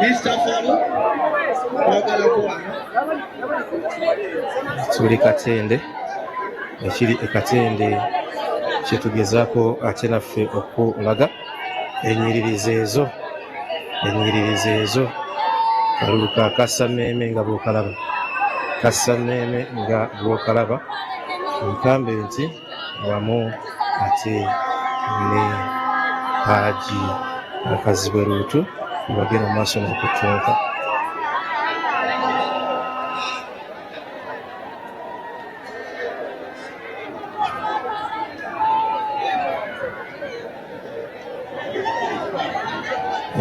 Mr. Faru, twagalako wano. Tuli Katende, ekiri e Katende kyetugezaako ate naffe okulaga ennyiriri zeezo, ennyiriri zeezo. Kalulu ka kassammeeme nga bw'okalaba, kassammeeme nga bw'okalaba, incumbent wamu ate ne Haji Kazibwe Luutu bagenda mu maaso n'okuttunka.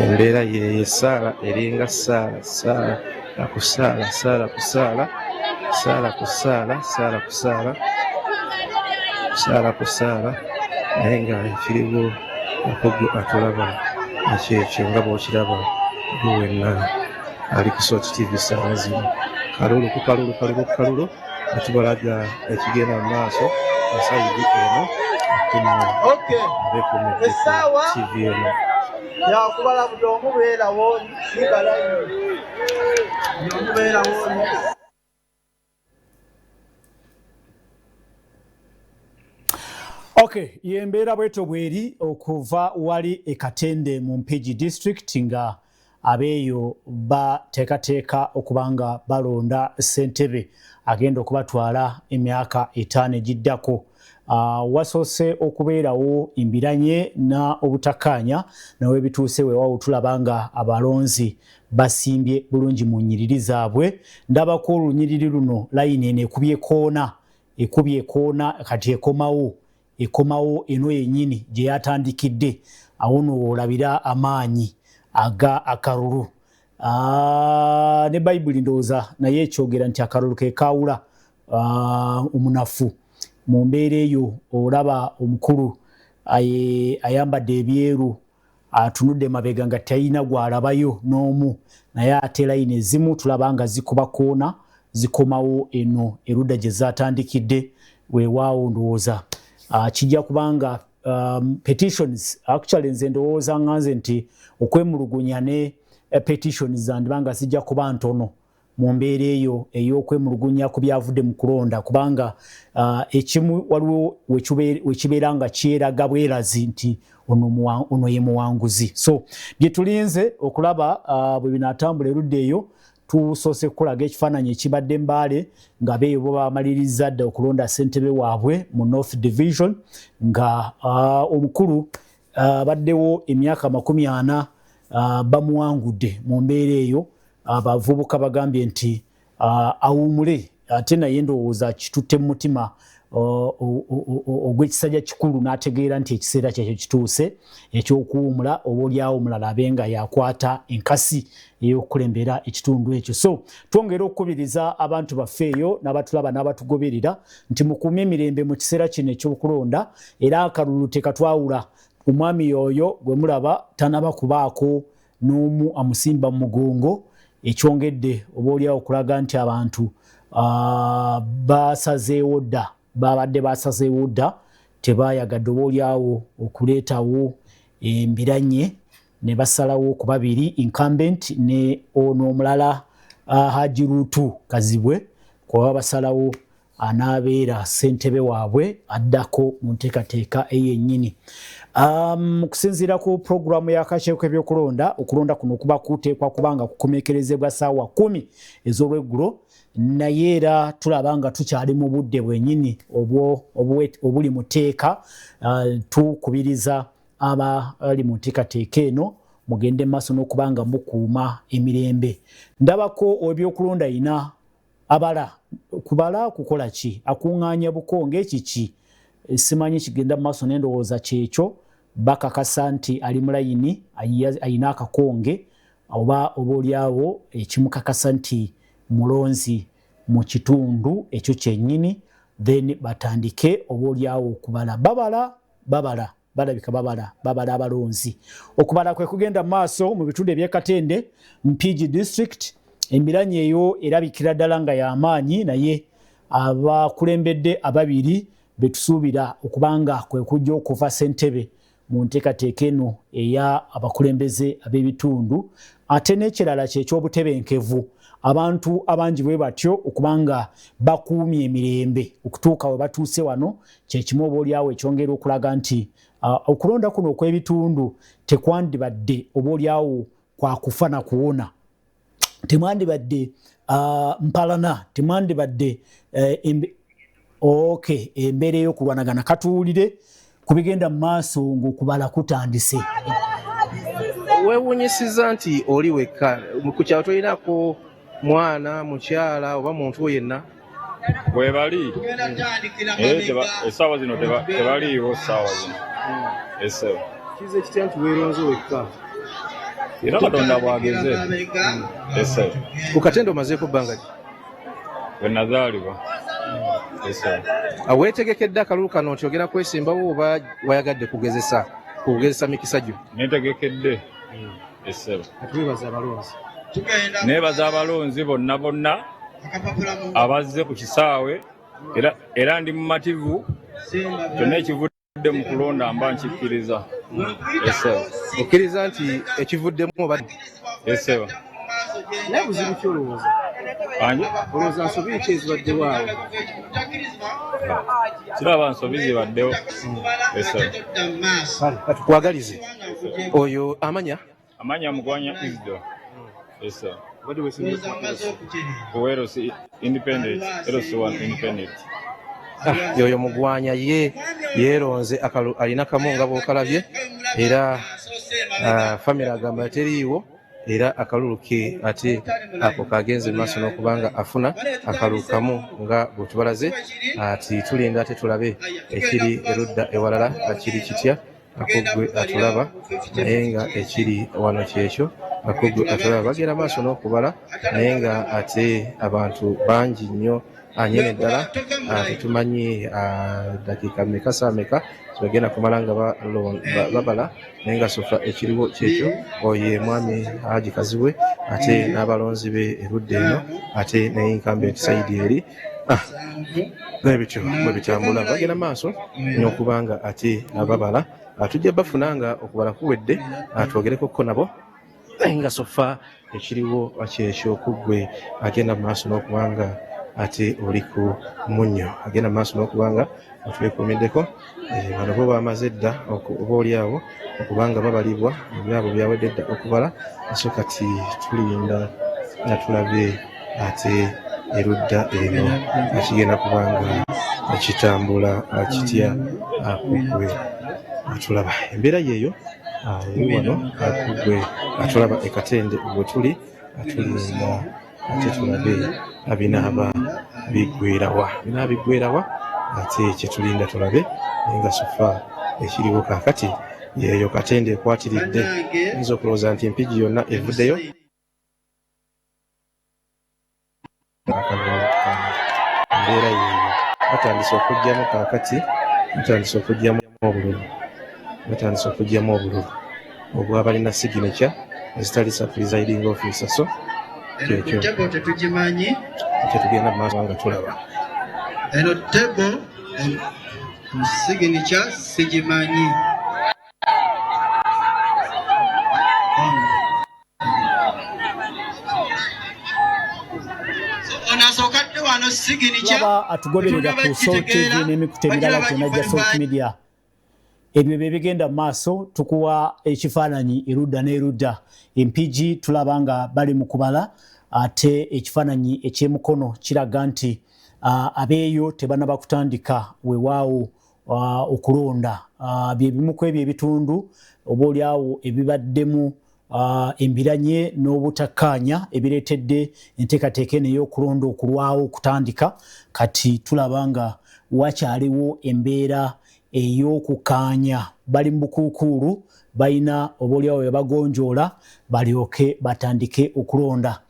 Embeera yeeyo, essaala eringa ssaala, ssaala na kusaala, ssaala kusaala, ssaala kusaala, ssaala kusaala, ssaala kusaala, naye nga ekiriwo okugu atulaba ekyekyo nga bw'okiraba gwe wenna ali ku Salt TV ssaawa zino. Kalulu ku kalulu, kalulu ku kalulu, nga tubalaga ekigenda mu maaso mu sayidi eno Okay. Bekumidde ku Essaawa TV eno. Yakubala buli omu beerawo sigala buli omu beerawo. Okay, yembeera bwetyo bweri okuva wali e Katende mu Mpigi district nga abeeyo bateekateeka okuba nga balonda ssentebe agenda okubatwala emyaka 5 egiddako. Wasoose okubeerawo embiranye na obutakkaanya nawe bituuse weewaawo tulaba nga abalonzi basimbye bulungi mu nnyiriri zaabwe. Ndabako olunyiriri luno layini eno ekubye koona, ekubye koona kati ekomawo, ekomawo eno yennyini gye yatandikidde. Awo no woolabira amaanyi aga akalulu. Ne Bayibuli ndowooza naye ekyogera nti akalulu ke kaawula omunafu. Mu mbeera eyo olaba omukulu ayambadde ebyeru atunudde mabega nga talina gw'alabayo n'omu, naye ate layini ezimu tulaba nga zikuba koona zikomawo eno erudda gye zaatandikidde. Weewaawo ndowooza kijja kubanga petitions actually nze ndowooza nga nze nti okwemulugunya ne petitions zandiba nga zijja kuba ntono mu mbeera eyo ey'okwemulugunya ku byavudde mu kulonda, kubanga ekimu waliwo wekibeera nga kyeraga bwerazi nti ono ye muwanguzi. So bye tulinze okulaba bwe binaatambula erudda eyo. Tusoose kukulaga ekifaananyi ekibadde Mbale nga beeyo bo bamaliriza dda okulonda ssentebe waabwe mu North Division, nga omukulu abaddewo emyaka 40 bamuwangudde mu mbeera eyo. Abavubuka bagambye nti awummule, ate naye ndowooza kitutte mu mutima ogw'ekisajja kikulu n'ategeera nti ekiseera kyekyo kituuse ekyokuwumula, oba oliawo omulala abe nga yakwata enkasi ey'okukulembera ekitundu ekyo. So twongera okukubiriza abantu baffe eyo n'abatulaba n'abatugoberera nti mukuume emirembe mu kiseera kino ekyokulonda, era akalulu tekatwawula. Omwami yoyo gwe mulaba tanaba kubaako n'omu amusimba mu mugongo, ekyongedde oba oliawo okulaga nti abantu basazeewo dda, babadde basazeewo dda, tebayagadde oba oliawo okuleetawo embiranye ne basalawo ku babiri, incumbent ne ono omulala Haji Luutu Kazibwe, kuba basalawo anaabeera ssentebe waabwe addako mu nteekateeka eyennyini. Okusinziira ku pulogulaamu y'akakiiko k'ebyokulonda, okulonda kuno kuba kuteekwa kubanga kukomekerezebwa ssaawa 10 ez'olweggulo, naye era tulaba nga tukyali mu budde bwennyini obuli mu tteeka. Tukubiriza abali mu nteekateeka eno mugende maaso n'okuba nga mukuuma emirembe. Ndabako ebyokulonda ina abala kubala kukola ki, akuŋŋaanya bukonge kiki, simanyi kigenda mu maaso, n'endowooza kyekyo bakakasa nti ali mu layini, ayina akakonge oba oliawo ekimukakasa nti mulonzi mu kitundu ekyo kyennyini, then batandike oba oliawo okubala. Babala, babala, balabika babala, babala abalonzi. Okubala kwe kugenda mu maaso mu bitundu eby'e Katende, Mpigi district. Embiranye eyo erabikira ddala nga y'amaanyi, naye abakulembedde ababiri betusuubira okubanga kwe kujja okuva ssentebe mu nteekateeka eno eya abakulembeze ab'ebitundu. Ate n'ekirala ky'ekyobutebenkevu, abantu abangi bwe batyo okubanga bakuumye emirembe okutuuka we batuuse wano, kyekimu oboolyawo ekyongera okulaga nti okulonda kuno okw'ebitundu tekwandibadde oboolyawo kwa kufa na kuwona, temwandibadde mpalana, temwandibadde okay, embeera ey'okulwanagana. Katuwulire ku bigenda mu maaso ng'okubala kutandise. Weewuunyisiza nti oli wekka ku kyalo, tolinako mwana, mukyala oba muntu wo yenna? Webali, essaawa zino tebaliiwo, ssaawa zino ese. Kize kitya nti weeronze wekka? Era Katonda bwageze ese. Ku Katende omazeeko bbanga ki? Bwe nazaalibwa ese. Weetegekedde akalulu kano nti ogenda kwesimbawo oba wayagadde kugezesa mikisa gyo? Neetegekedde ese. Twebaza abalonzi. Neebaza abalonzi bonna bonna abazze ku kisaawe, era ndi mumativu. Kyonna ekivudde mu kulonda mba nkikkiriza ese. Okkiriza nti ekivuddemu oba? Esebo. Naye buzibu ki olowooza? Angi? Olowooza nsobi ki ezibaddewo awo? Kiraba nsobi zibaddewo ese. Katukwagalize. Oyo amanya? Amanya Mugwanya Isdo ese. Obadde weesimbye ku LC Independent, LC1 Independent. Yoyo Mugwanya ye yeeronze, akalu alina kamu nga bw'okalabye, era famire agamba teriiwo, era akalulu ke ate ako kagenze mu maaso n'okuba nga afuna akalulu kamu nga bwe tubalaze. Ati tulinda ate tulabe ekiri erudda ewalala kiri kitya. Akugwe atulaba, naye nga ekiri wano kyekyo. Akugwe atulaba, bagenda maaso n'okubala, naye nga ate abantu bangi nnyo anyene ddala. Tetumanyi dakiika mmeka, saa meka tebagenda kumala nga babala, naye nga so far ekiriwo kyekyo. Oyo mwami Haji Kazibwe ate n'abalonzi be erudda eno, ate ne incumbent side eri. Nebityo bwe bitambula, bagenda maaso n'okuba nga ate babala. Tujja bafuna nga okubala kuwedde, twogerekokko nabo, naye nga so far ekiriwo kyekyo. Kuggwe agenda mu maaso n'okuba nga ate oli ku munnyo, agenda mu maaso n'okuba nga otwekuumiddeko. Bano bo bamaze dda oba oli awo okuba nga babalibwa, ebyabwe byawedde dda okubala. So kati tulinda nga tulabe ate erudda eno akigenda kuba nga kitambula kitya. Kugwe atulaba, embeera yeeyo eri wano. Kugwe atulaba ekatende bwe tuli tulinda ate tulabe binaaba biggwerawa, binaaba biggwerawa, ate kyetulinda tulabe. Naye nga so far ekiriwo kaakati yeeyo Katende ekwatiridde. Oyinza okulowooza nti Mpigi yonna evuddeyo. Akalulu kano, embeera yeeyo. Batandise okuggyamu kaakati, batandise okuggyamu obululu, batandise okuggyamu obululu obwabalina signature ezitali za presiding officer. So kyekyo. Table tetugimanyi. Kyetugenda mu maaso nga tulaba. Eno table signature sigimanyi. Ono asooka dde wano signature. Tulaba atugoberera ku Salt TV n'emikutu emirala gyonna gya Salt Media. Ebyo bye bigenda mu maaso, tukuwa ekifaananyi erudda n'erudda. Empigi tulaba nga bali mu kubala, ate ekifaananyi ekyemukono kiraga nti abeeyo tebanaba kutandika weewaawo okulonda. Bye bimu ku ebyo ebitundu oba oliawo ebibaddemu embiranye n'obutakkaanya ebireetedde enteekateeka eno ey'okulonda okulwawo okutandika. Kati tulaba nga wakyaliwo embeera ey'okukkaanya, bali mu bukuukuulu, balina oba oliawo bwe bagonjoola balyoke batandike okulonda.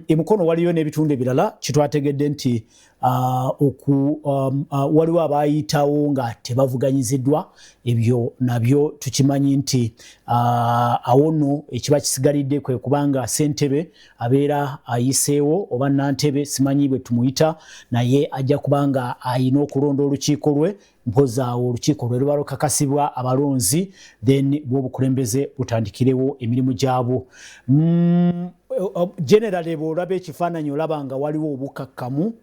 Emukono waliyo n'ebitundu ebirala kitwategedde nti Waliwo abayitawo nga tebavuganyiziddwa, ebyo nabyo tukimanyi nti awo nno ekiba kisigalidde kwe kubanga ssentebe abeera ayiseewo oba nantebe, simanyi bwe tumuyita, naye ajja kubanga ayina okulonda olukiiko lwe. Mpozi awo olukiiko lwe luba lukakasibwa abalonzi, then bwobukulembeze butandikirewo emirimu gyabwo. Generally bw'olaba ekifaananyi olaba nga waliwo obukakkamu.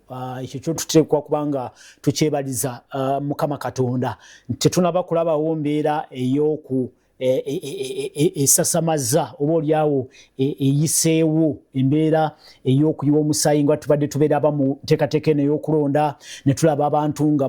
Ekyo kyo tuteekwa kubanga tukyebaliza Mukama Katonda. Tetunaba kulabawo mbeera ey'oku esasamaza oba oliawo eyiseewo embeera ey'okuyiwa omusaayi nga tubadde tubeera aba mu nteekateeka eno ey'okulonda ne tulaba abantu nga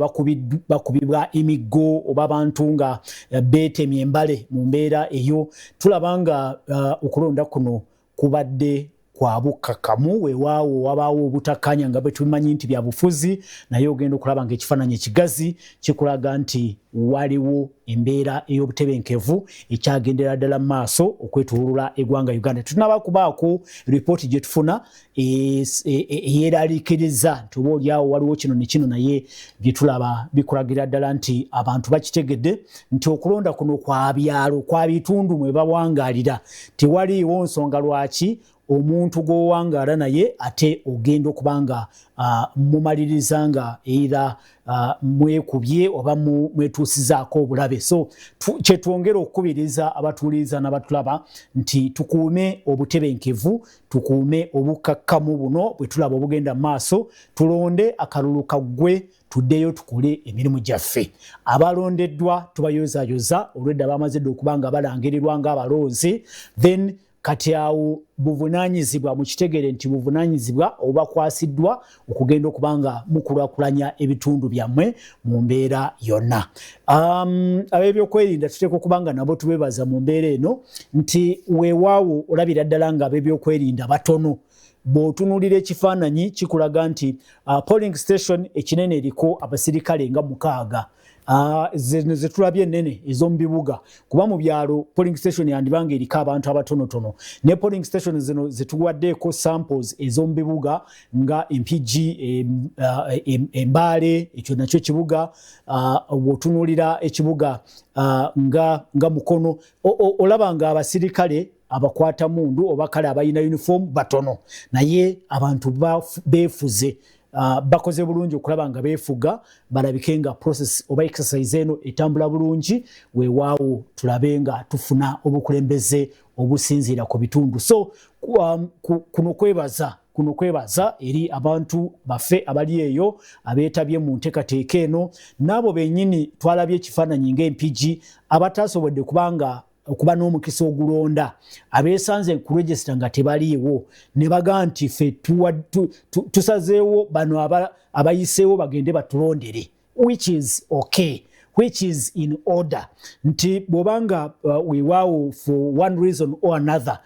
bakubibwa emiggo oba abantu nga beetemye embale. Mu mbeera eyo tulaba nga okulonda kuno kubadde kwa bukkakkamu. Weewaawo wabaawo obutakkanya nga bwe tubimanyi nti byabufuzi, naye ogenda okulaba nga ekifaananyi ekigazi kikulaga nti waliwo embeera ey'obutebenkevu ekyagendera ddala mu maaso okwetooloola eggwanga Uganda. Tetunaba kubaako ripooti gye tufuna eyeeraliikiriza nti oba oliawo waliwo kino ne kino, naye bye tulaba bikulagira ddala nti abantu bakitegedde nti okulonda kuno kwa byalo, kwa bitundu mwe bawangaalira. Tewaliiwo nsonga lwaki omuntu gw'owangaala naye ate ogenda okuba nga mumaliriza nga either mwekubye oba mwetuusizaako obulabe. So kyetwongera okukubiriza abatuwuliriza n'abatulaba nti tukuume obutebenkevu, tukuume obukkakkamu buno bwe tulaba obugenda mu maaso, tulonde akalulu kaggwe, tuddeyo tukole emirimu gyaffe. Abalondeddwa tubayozaayoza, olwedda bamaze dde okuba nga balangirirwa ng'abalonzi. Then kati awo buvunaanyizibwa, mukitegere nti buvunaanyizibwa obubakwasiddwa okugenda okuba nga mukulaakulanya ebitundu byammwe mu mbeera yonna. Ab'ebyokwerinda tuteekwa okuba nga nabo tubebaza mu mbeera eno nti weewaawo olabira ddala nga ab'ebyokwerinda batono. Bw'otunuulira ekifaananyi kikulaga nti polling station ekinene eriko abasirikale nga 6, zino zetulabye ennene ez'omu bibuga, kuba mu byalo polling station yandibanga eriko abantu abatonotono. Ne polling station zino zetuwaddeeko samples ez'omu bibuga nga Mpigi, Embaale, ekyo nakyo kibuga. Bw'otunuulira ekibuga nga Mukono, olaba nga abasirikale abakwata mundu oba kale abalina uniform batono, naye abantu beefuze, bakoze bulungi okulaba nga beefuga balabike nga process oba exercise eno etambula bulungi. Weewaawo tulabe nga tufuna obukulembeze obusinziira ku bitundu. So kuno kwebaza eri abantu baffe abali eyo abeetabye mu nteekateeka eno, n'abo bennyini twalabye ekifaananyi ng'Empigi abatasobodde kubanga okuba n'omukisa ogulonda, abeesanze ku register nga tebaliiwo, ne bagaa nti ffe tusazeewo bano abayiseewo bagende batulondere, which is okay, which is in order, nti bw'obanga weewaawo for one reason or another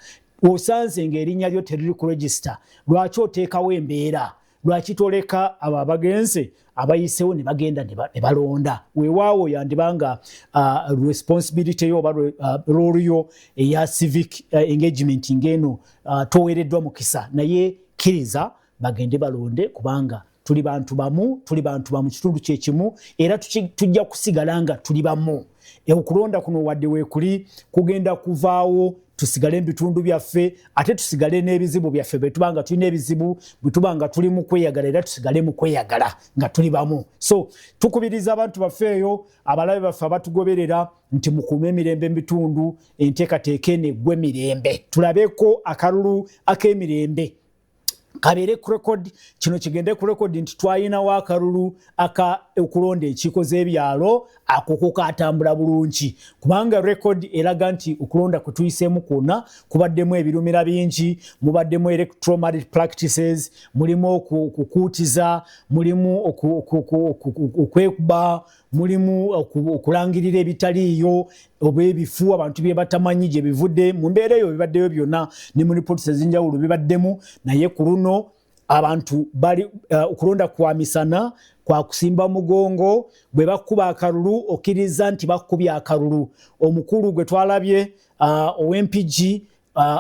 osanze ng'erinnya lyo teriri ku register, lwaki oteekawo embeera? Lwaki toleka abo abagenze abayiseewo ne bagenda ne balonda? Weewaawo yandibanga responsibility yo oba role yo eya civic engagement ng'eno toweereddwa mukisa, naye kkiriza bagende balonde, kubanga tuli bantu bamu, tuli bantu bamu kitundu kyekimu, era tujja kusigala nga tuli bamu. Okulonda kuno wadde weekuli kugenda kuvaawo, tusigale mu bitundu byaffe, ate tusigale n'ebizibu byaffe. Bwe tuba nga tulina ebizibu, bwe tuba nga tuli mu kweyagala, era tusigale mu kweyagala nga tuli bamu. So tukubiriza abantu baffe eyo, abalabe baffe abatugoberera, nti mukuume emirembe mu bitundu, enteekateeka eno eggwe mirembe, tulabeko akalulu ak'emirembe kabeere ku record. Kino kigende ku record nti twalinawo akalulu aka okulonda enkiiko z'ebyalo, ako ko katambula bulungi, kubanga record eraga nti okulonda kwe tuyiseemu kwonna kubaddemu ebirumira bingi, mubaddemu electoral malpractices, mulimu okukuutiza, mulimu okwekuba, mulimu okulangirira ebitaliiyo oba ebifu abantu bye batamanyi gye bivudde. Mu mbeera eyo bibaddeyo byonna, ne mu reports ez'enjawulo bibaddemu. Naye ku luno abantu bali okulonda kwa misana, kwa kusimba mugongo. Bwe bakuba akalulu, okkiriza nti bakubye akalulu. Omukulu gwe twalabye ow'Empigi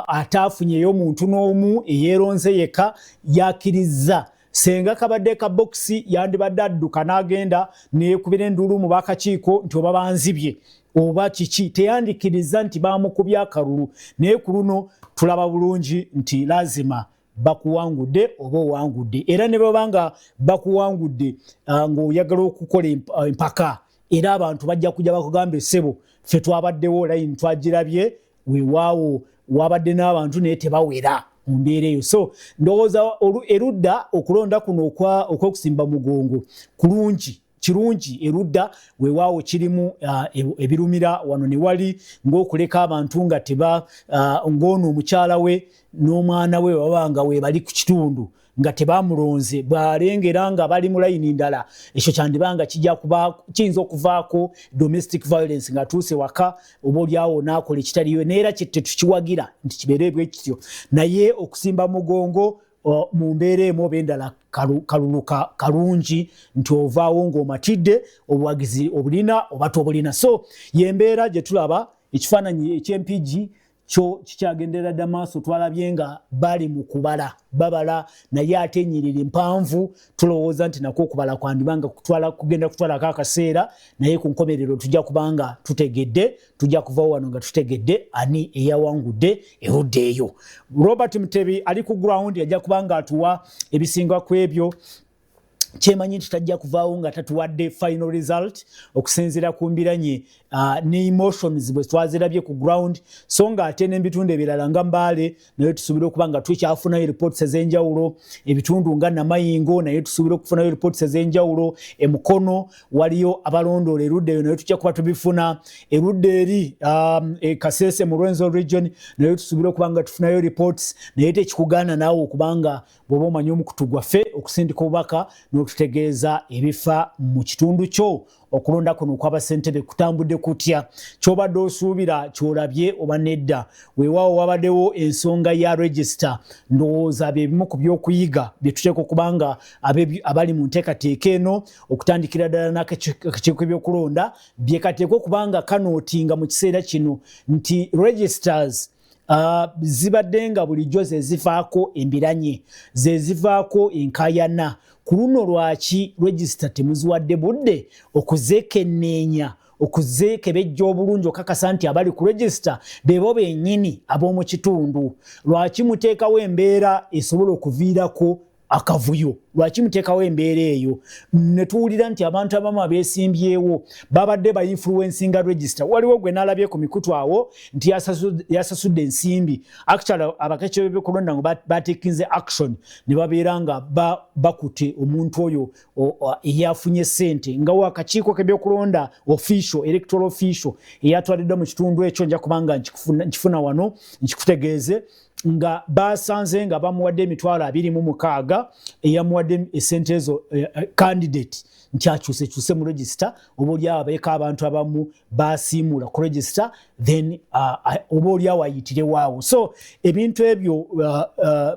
ataafunyeyo omuntu n'omu, eyeeronze yekka, yakkiriza. Senga kabadde ka bokisi, yandibadde adduka n'agenda neyekubira enduulu mu bakakiiko nti oba banzibye oba kiki, teyandikiriza nti bamukubye akalulu. Naye ku luno tulaba bulungi nti lazima bakuwangudde oba owangudde, era ne baba nga bakuwangudde ng'oyagala okukola empaka, era abantu bajja kujja bakugambe, "Ssebo, ffe twabaddewo, layini twagirabye, weewaawo wabadde n'abantu naye tebawera mu mbeera eyo." So ndowooza erudda okulonda kuno okw'okusimba mugongo kulungi, kirungi erudda, weewaawo kirimu ebirumira wano ne wali, ng'okuleka abantu nga teba ng'ono omukyala we n'omwana we baba nga weebali ku kitundu nga tebamulonze, bw'alengera nga bali mu layini ndala, ekyo kyandibanga kijja kuba kiyinza okuvaako domestic violence ng'atuuse waka, oba oliawo n'akola ekitaliyo. Neera tetukiwagira nti kibeere bwe kityo, naye okusimba mugongo mu mbeera emu oba endala kalulu kalungi nti ovaawo ng'omatidde, obuwagizi obulina oba tobulina. So yembeera gye tulaba. Ekifaananyi eky'Empigi kyo kikyagendera dda maaso. Twalabye nga bali mu kubala, babala, naye ate enyiriri mpanvu. Tulowooza nti nakwo okubala kwandibanga kugenda kutwalako akaseera, naye ku nkomerero tujja kubanga tutegedde, tujja kuvawo wano nga tutegedde ani eyawangudde erudda eyo. Robert Mutebi ali ku ground, ajja kubanga atuwa ebisinga ku ebyo. Kyemanyi nti tajja kuvaawo nga tatuwadde final result okusinziira ku mbiranye ne emotions bwe twazirabye ku ground. So nga ate n'ebitundu ebirala nga Mbaale naye tusuubira okuba nga tukyafunayo reports ez'enjawulo. Ebitundu nga Namayingo naye tusuubira okufunayo reports ez'enjawulo. Emukono waliyo abalondoola erudda eyo, naye tujja kuba tubifuna. Erudda eri e Kasese mu Rwenzori region naye tusuubira okuba nga tufunayo reports. Naye tekikugaana naawe okubanga bw'oba omanyi omukutu gwaffe okusindika obubaka n'otutegeeza ebifa mu kitundu kyo, okulonda kuno okw'abasentebe kutambudde kutya, kyobadde osuubira kyolabye oba nedda. Weewaawo wabaddewo ensonga ya register. Ndowooza bye bimu ku byokuyiga bye tuteeka okubanga abali mu nteekateeka eno, okutandikira ddala n'akakiiko ebyokulonda, bye kateeka okubanga kanootinga mu kiseera kino nti registers zibadde nga bulijjo ze zivaako embiranye, ze zivaako enkayana. Ku luno lwaki register temuziwadde budde okuzeekenneenya, okuzeekebejja obulungi, okakasa nti abali ku register bebo bennyini ab'omu kitundu? Lwaki muteekawo embeera esobola okuviirako akavuyo? Lwaki muteekawo embeera eyo ne tuwulira nti abantu abamu abeesimbyewo babadde bainfluencinga register? Waliwo gwe naalabye ku mikutu awo nti yasasudde ensimbi. Actually abakekebe b'ebyokulonda nga batekinze action ne babeera nga bakute omuntu oyo eyafunye sente, nga wakakiiko k'ebyokulonda official, electoral official eyatwaliddwa mu kitundu ekyo, nja kubanga nkifuna wano nkikutegeeze, nga basanze nga bamuwadde 260,000, eyamuwadde esente ezo candidate, nti akyusekyuse mu register, oba oliawo abeeko abantu abamu basiimuula ku register, then oba oliawo ayitirewaawo. So ebintu ebyo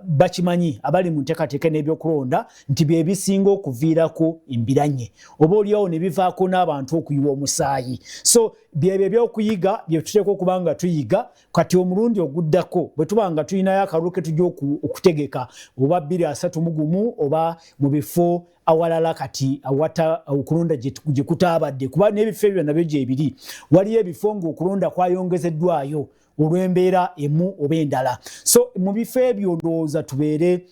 bakimanyi abali mu nteekateeka n'ebyokulonda nti bye bisinga okuviirako embiranye, oba oliawo ne bivaako n'abantu okuyiwa omusaayi. So byebyo ebyokuyiga bye tuteeka okuba nga tuyiga. Kati omulundi oguddako bwe tuba nga tulinayo akalulu ke tujja okutegeka oba 2031 oba mu bifo awalala kati awata okulonda gye kutaabadde, kuba n'ebifo ebyo nabyo gyebiri, waliyo ebifo ng'okulonda kwayongezeddwayo olw'embeera emu oba endala. So mu bifo ebyo ndowooza tubeere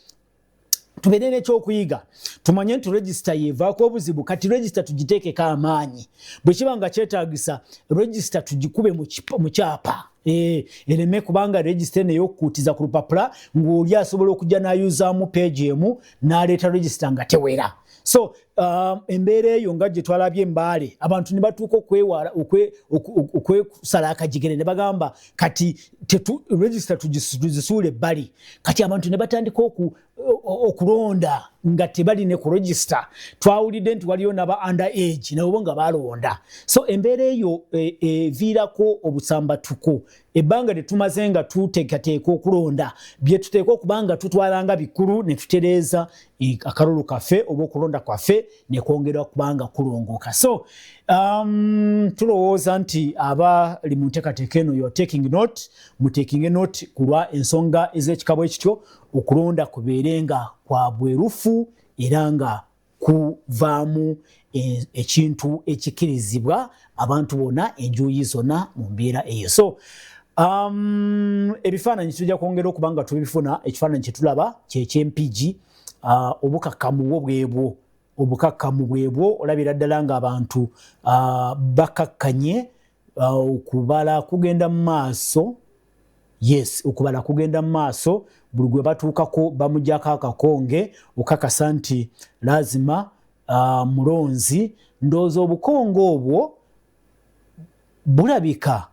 n'ekyokuyiga, tumanye nti register yevaako obuzibu. Kati register tugiteekeko amaanyi, bwe kiba nga kyetaagisa register tugikube mu kyapa, ereme kubanga register eno ey'okukuutiza ku lupapula ng'oli asobola okujja n'ayuzaamu peegi emu n'aleeta register nga tewera. So embeera eyo nga gye twalabye Embaale, abantu ne batuuka okwewala okwesala akajigere ne bagamba kati register tugisuule ebbali. Kati abantu ne batandika okulonda nga tebali ne ku register. Twawulidde nti waliyo naba under age nabo nga balonda. So embeera eyo eviirako obusambatuko. Ebbanga lyetumaze nga tuteekateeka okulonda, bye tuteeka okuba nga tutwalanga bikulu ne tutereeza akalulu kaffe oba okulonda kwaffe ne kwongera kubanga kulongooka. So tulowooza nti abali mu nteekateeka eno, you're taking note, mutekinge note ku lwa ensonga ez'ekika bwe kityo, okulonda kubeere nga kwa bwerufu. era nga kuvaamu ekintu ekikirizibwa abantu bonna enjuyi zonna mu mbeera eyo. So ebifaananyi tujja kwongera okuba nga tubifuna. Ekifaananyi kyetulaba kyekyempigi, obukakkamu bwo bwebwo, obukakkamu bwebwo, olabira ddala ng'abantu bakakkanye. Okubala kugenda mu maaso. Yes, okubala kugenda mu maaso. Buli gwe batuukako bamugyako akakonge okakasa nti lazima mulonzi. Ndowooza obukonge obwo bulabika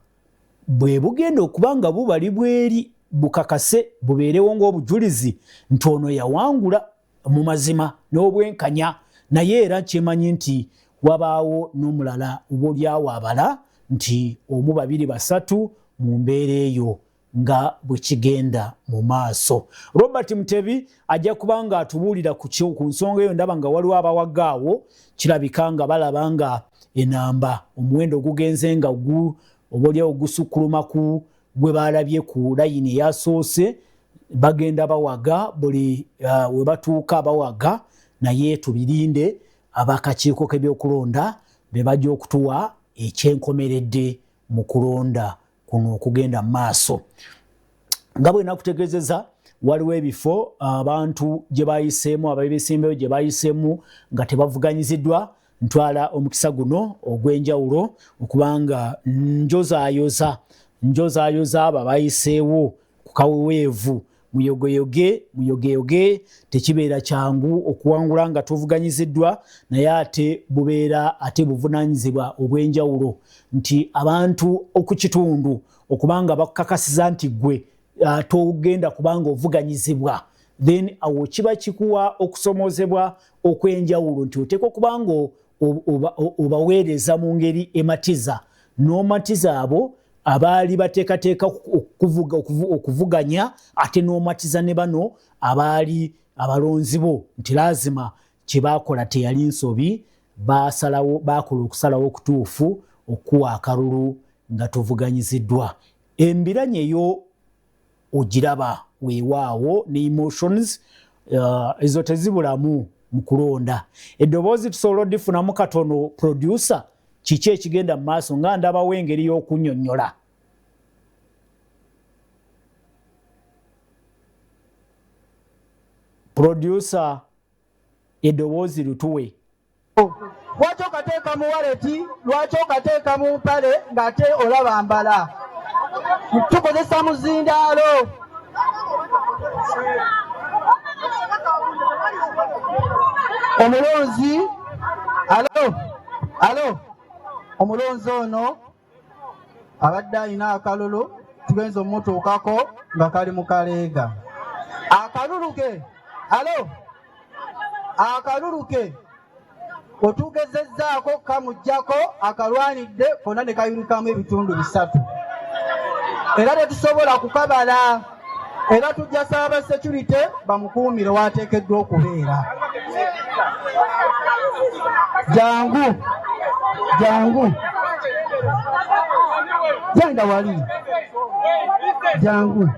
bwe bugenda okuba nga bubali bweri bukakase bubeerewo ng'obujulizi nti ono yawangula mu mazima n'obwenkanya. Naye era kyemanyi nti wabaawo n'omulala oba olyawo abala nti omu, babiri, basatu mu mbeera eyo nga bwe kigenda mu maaso. Robert Mutebi ajja kuba nga atubuulira ku nsonga eyo. Ndaba nga waliwo abawagaawo, kirabika nga balaba nga enamba omuwendo ogugenze nga oba oliawo gusukkuluma ku gwe balabye ku layini eyasoose. Bagenda bawaga buli we batuuka bawaga, naye tubirinde abakakiiko k'ebyokulonda be bajja okutuwa ekyenkomeredde mu kulonda kuno okugenda mu maaso. Nga bwe nakutegeezeza, waliwo ebifo abantu gye bayiseemu, abeesimbeyo gye bayiseemu nga tebavuganyiziddwa. Ntwala omukisa guno ogw'enjawulo okubanga njozaayoza njozaayoza abo abayiseewo ku kaweweevu. Muyogeyoge, muyogeyoge, tekibeera kyangu okuwangula nga tuvuganyiziddwa, naye ate bubeera ate buvunaanyizibwa obw'enjawulo nti abantu okukitundu okubanga bakukakasiza nti gwe togenda kubanga ovuganyizibwa, then awo kiba kikuwa okusomozebwa okw'enjawulo nti oteekwa okubanga obaweereza mu ngeri ematiza, n'omatiza abo abaali bateekateeka okuvuganya, ate n'omatiza ne bano abaali abalonzi bo nti laazima kye baakola teyali nsobi, basalawo, bakola okusalawo okutuufu okuwa akalulu nga tuvuganyiziddwa. Embiranye eyo ogiraba weewaawo ne emotions ezo tezibulamu mu kulonda. Eddoboozi tusobola odifunamu katono, producer? Kiki ekigenda mu maaso nga ndabawo engeri y'okunnyonnyola? Producer, eddoboozi lutuwe. Lwaki okateeka mu wallet? Lwaki okateeka mu mpale ng'ate olaba mbala? Tukozesa muzindaalo. Omulonzi, alo, alo, omulonzi ono abadde alina akalulu, tugenza omutuukako nga kali mu kaleega. Akalulu ke, alo, akalulu ke otugezezzaako kamuggyako, akalwanidde konna ne kayulikamu ebitundu bisatu, era tetusobola kukabala. Era tujja saba security bamukuumire wateekeddwa okubeera. Jangu, jangu, genda wali, jangu,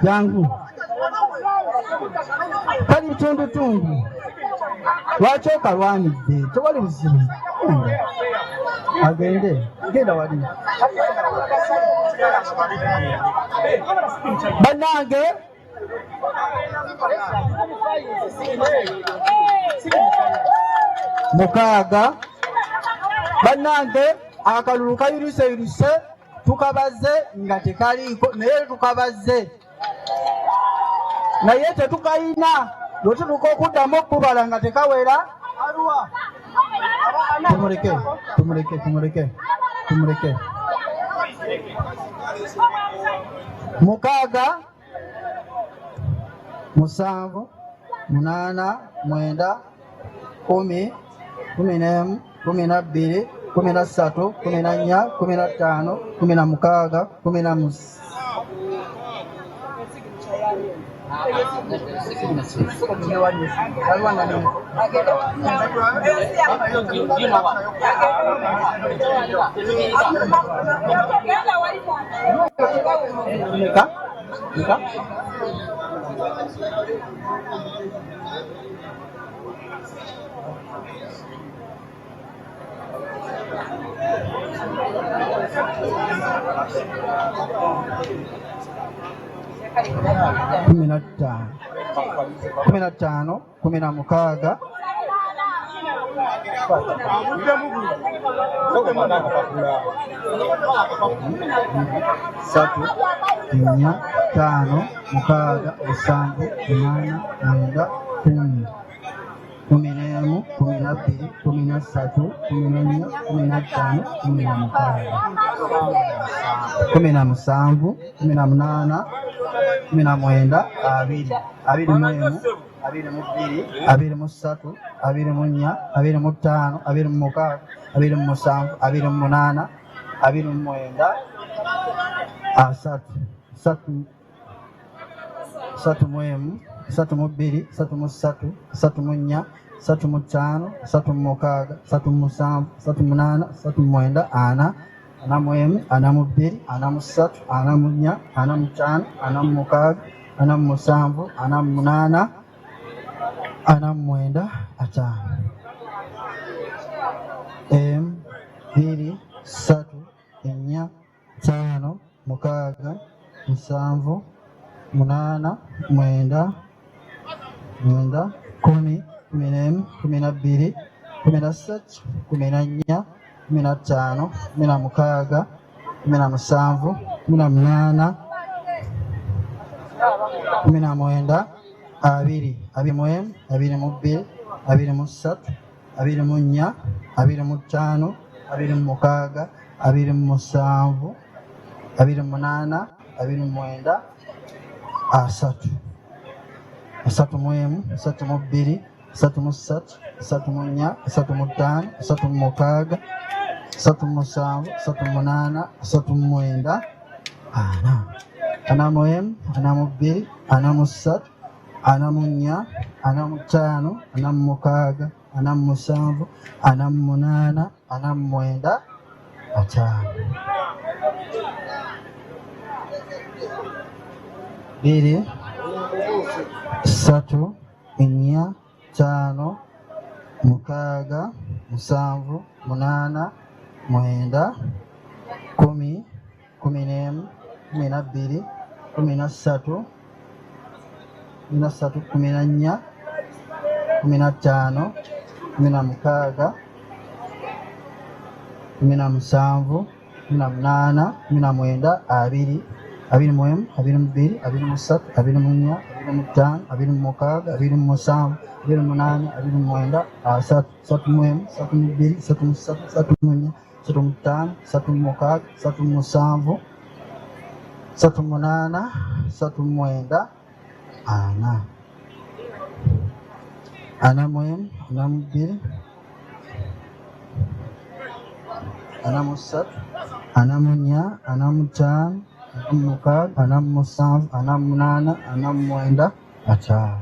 jangu. Kali bitundutundu, lwaki okalwanidde? Tewali buzibu, agende, genda wali. Bannange, mukaaga. Bannange, akalulu kayuliseyulise, tukabaze nga tekaliiko, naye tukabaze, naye tetukayina. Bwe tutuuka okuddamu okubala nga tekawera. Tumuleke, tumuleke, tumuleke, tumuleke. 6, 7, 8, 9, 10, 11, 12, 13, 14, 15, 16, 17. Meka? Meka? 15, 15, 16, 3, 4, 5, 6, 7, 8, 9, 10, 11, 12, 13, 14, 15, 16, 17, 18, 20, 21, 22, 23, 24, 25, 26, 27, 28, 29, 30, 31, 32, 33, 34, 35, 36, 37, 38, 39, 40, 41, 42, 43, 44, 45, 46, 47, 48, 49, 50. M, 2, 3, 4, 5, 6, 7, 8, 9, 10, 11, 12, 13, 14, 15, 16, 17, 18, 19, 20, 21, 22, 23, 24, 25, 26, 27, 28, 29, 30, 31, 32, 33, 34, 35, 36, 37, 38, 39, 40, 41, 42, 43, 44, 45, 46, 47, 48, 49, 50. 2, 3, 4, 5, 6, 7, 8, 9, 10, 11, 12, 13, 14, 15, 16, 17, 18, 19, 20, 21, 22, 23, 24, 25, 26, 27, 28, 29, 30, 31, 32, 33, 34, 35, 36, 37, 38, 39, 40, 41, 42, 43, 44, 45, 46, 47, 48, 49, 50.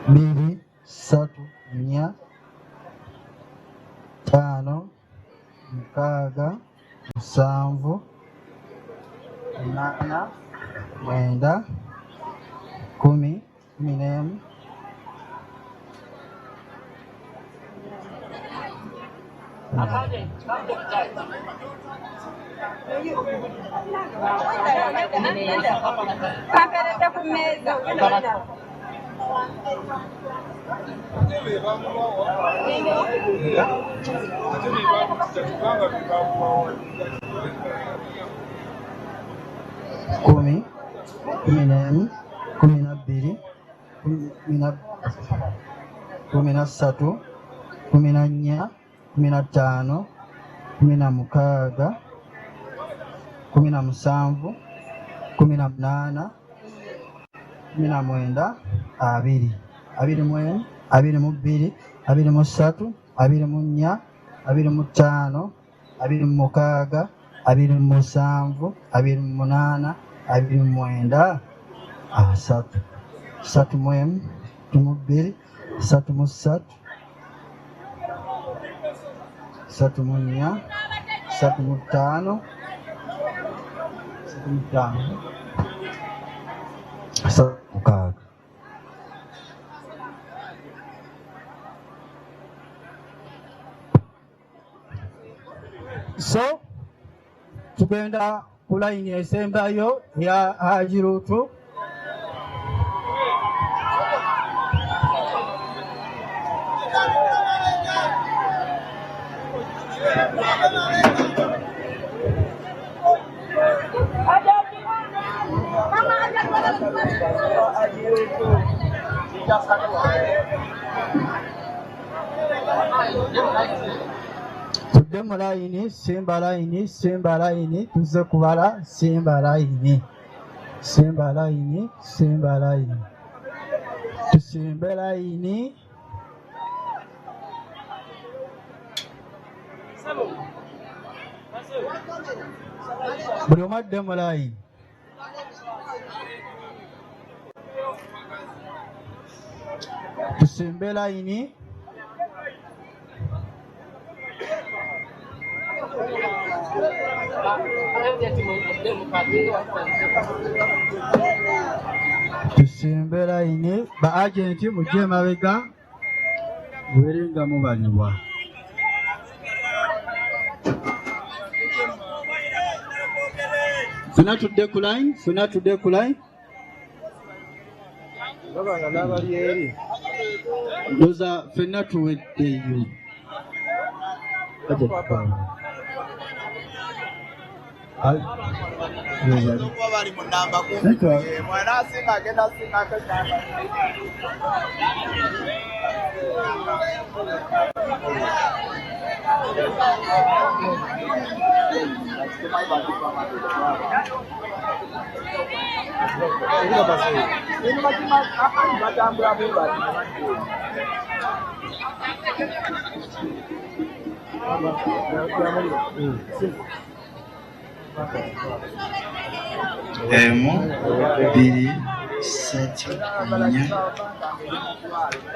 2, 3, 4, 5, 6, 7, 8, 9, 10, 11. Kamperedde ku mmeeza. 10, 11, 12, 13, 14, 15, 16, 17, 18, 19, 20, 21, 22, 23, 24, 25, 26, 27, 28, 29, 30, 31, 32, 33, 34, 35, 35, So tugenda ku layini esembayo ya Haji Luutu. Tudde mu layini, simba layini, simba layini, tuzze kubala, simba layini, simba layini, simba layini, tusimbe layini. Buli omu adde mu layini. Tusimbe layini. Tusimbe layini. Ba agenti mujje emabega mubeere nga mubalibwa. Ffenna tudde ku line, ffenna tudde ku line. Baba nga n'abali eri. Ndoza ffenna tuweddeyo. Bali mu namba kumpi mwana asinga agenda asingako namba. Emu, bbiri, ssatu, nnya, ttaano, mukaaga,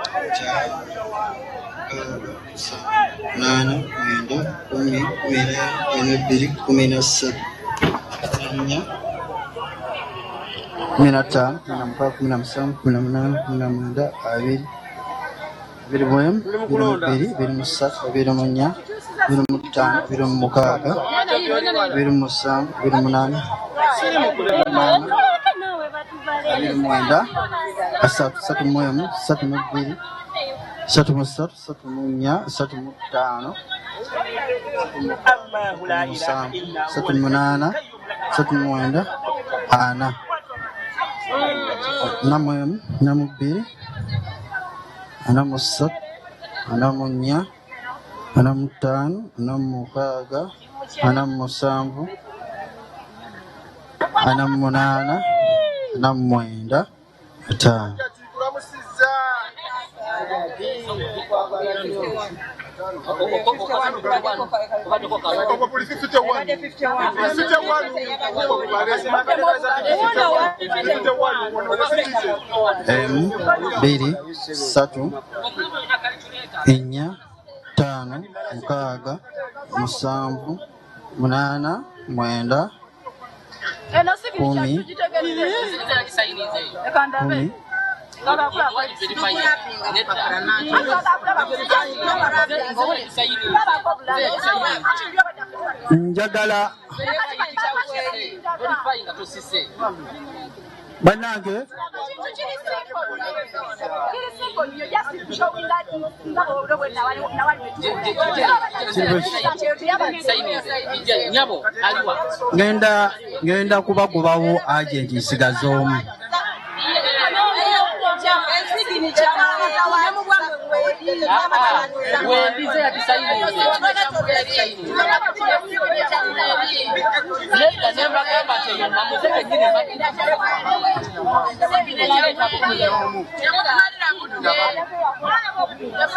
musanvu, munaana, mwenda, kkumi, kkumi n'emu, kkumi n'ebbiri, kkumi na ssatu, kkumi na nnya, kkumi na ttaano, kkumi na mukaaga, kkumi na musanvu, kkumi na munaana, kkumi na mwenda, abiri, abiri mu emu, abiri mu bbiri, abiri mu ssatu, abiri mu nnya, abiri mu ttaano, abiri mu mukaaga, abiri mu musanvu, abiri mu munaana, abiri mu mwenda, asatu, asatu mu emu, asatu mu bbiri, asatu mu ssatu, asatu mu nnya, asatu mu ttaano, musanvu, asatu mu munaana, asatu mu mwenda, ana, ana mu emu, ana mu bbiri, ana mu ssatu, ana mu nnya, ana mu ttaano, ana mu mukaaga, ana mu musanvu, ana mu munaana, ana mu mwenda, ataano. Emu, bbiri, ssatu, nnya, ttaano, mukaaga, musanvu, munaana, mwenda, kumi, kumi, Njagala bannange ngenda ngenda kubagobawo agenti nsigaze omu.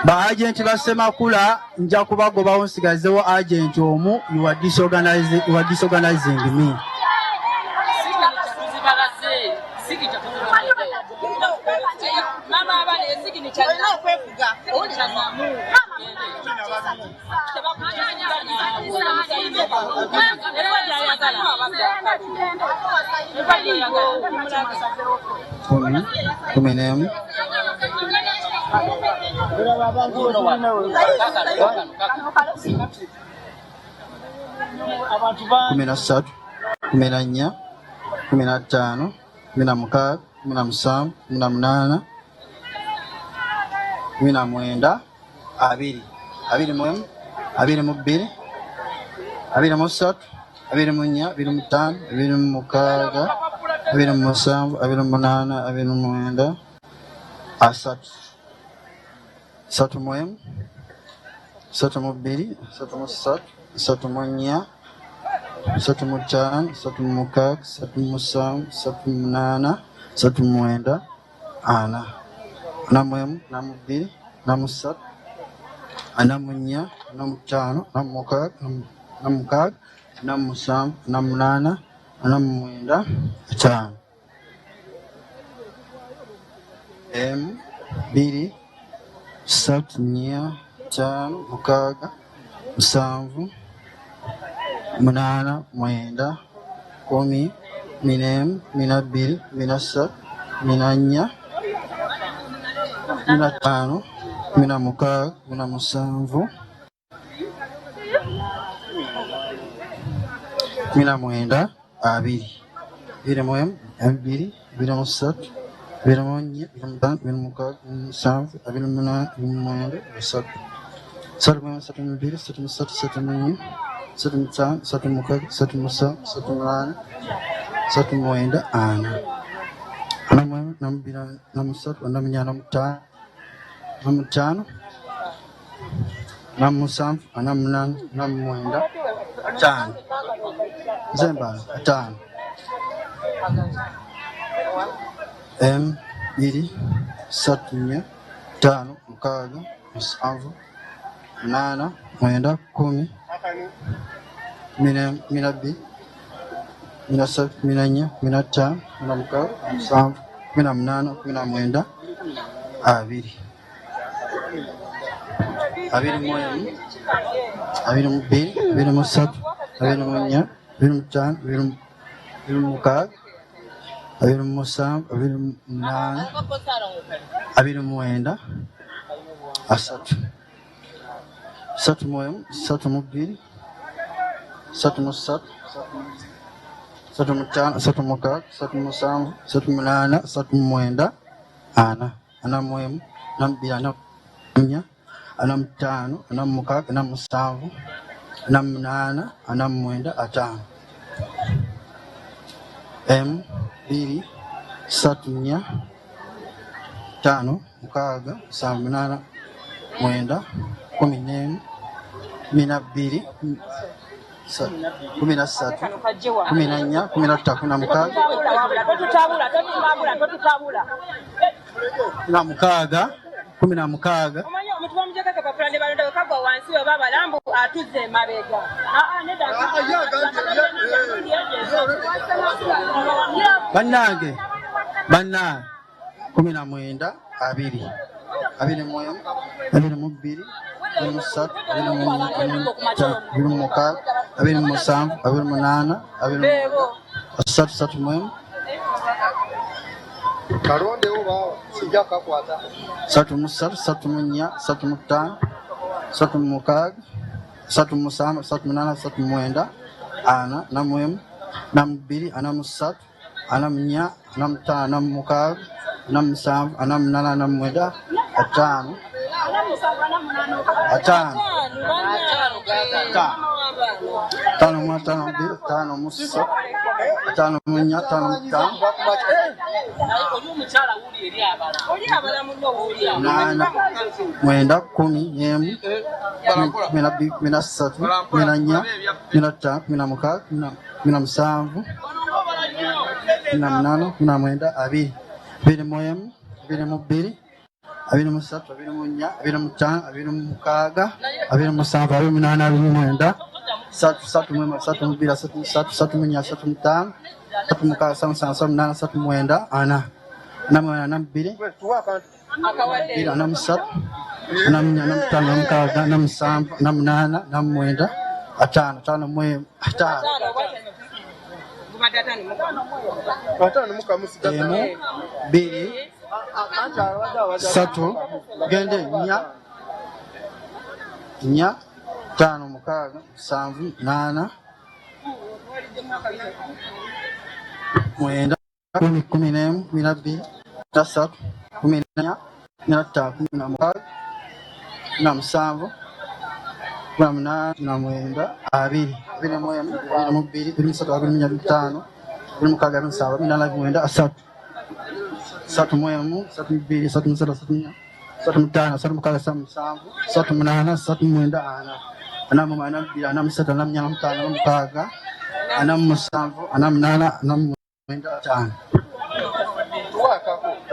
Ba agenti ba Ssemakula nja kubagobawo nsigazewo agenti omu. You are disorganizing, you are disorganizing me. Kumi, kumi n'emu, 13, 14, 15, 16, 17, 18, 19, 20, 21, 22, 23, 24, 25, 26, 27, 28, 29, 30, 31, 32, 33, 34, 35, 36, 37, 38, 39, 40, 41, 42, 43, 44, 45, 46, 47, 48, 49, 50. M, 2, 3, 4, 5, 6, 7, 8, 9, 10, 11, 12, 13, 14, 15, 16, 17, 19, 20, 21, 22, 23, 24, 25, 26, 27, 28, 29, 30, 31, 32, 33, 34, 35, 36, 37, 38, 40, 41, 42, 43, 45, 46, 47, 48, 50. Nze mbala 50. M, 2, 3, 4, 5, 6, 7, 8, 9, 10, 12, 13, 14, 15, 16, 17, 18, 20, 21, 22, 23, 24, 25, 26, 27, 28, 29, 30, 31, 32, 33, 35, 36, 37, 38, 39, 40, 41, 42, 44, 45, 46, 47, 48, 49, 50. M, 2, 3, 4, 5, 6, 7, 8, 9, 12, 13, 14, 15, 16, 16, 16. Bannange, bannange, 19, 20, 21, 22, 23, 24, 25, 26, 27, 28, 30, 31. Kalondewo baawa sijja kukakwata. 33, 34, 35, 36, 37, 38, 39, 40, 41, 42, 43, 44, 45, 46, 47, 48, 49, 50, 50, 51, 52, 53, 54, 55, 9, 10, 12, 13, 14, 15, 16, 17, 18, 20, 21, 22, 23, 24, 25, 26, 27, 28, 29, 30, 31, 32, 33, 34, 35, 36, 37, 38, 40, 42, 43, 44, 45, 46, 47, 48, 51, 50. 1, 2, 3, gende 4, 4, Ttaano, mukaaga, musanvu, munaana, mwenda, 10, 11, 12, 13, 14, 15, 16, 17, 18, 19, 20, 21, 22, 23, 24, 25, 26, 27, 28, 30, 31, 32, 33, 34, 35, 37, 38, 39, 40, 41, 42, 43, 45, 48, 49, 50.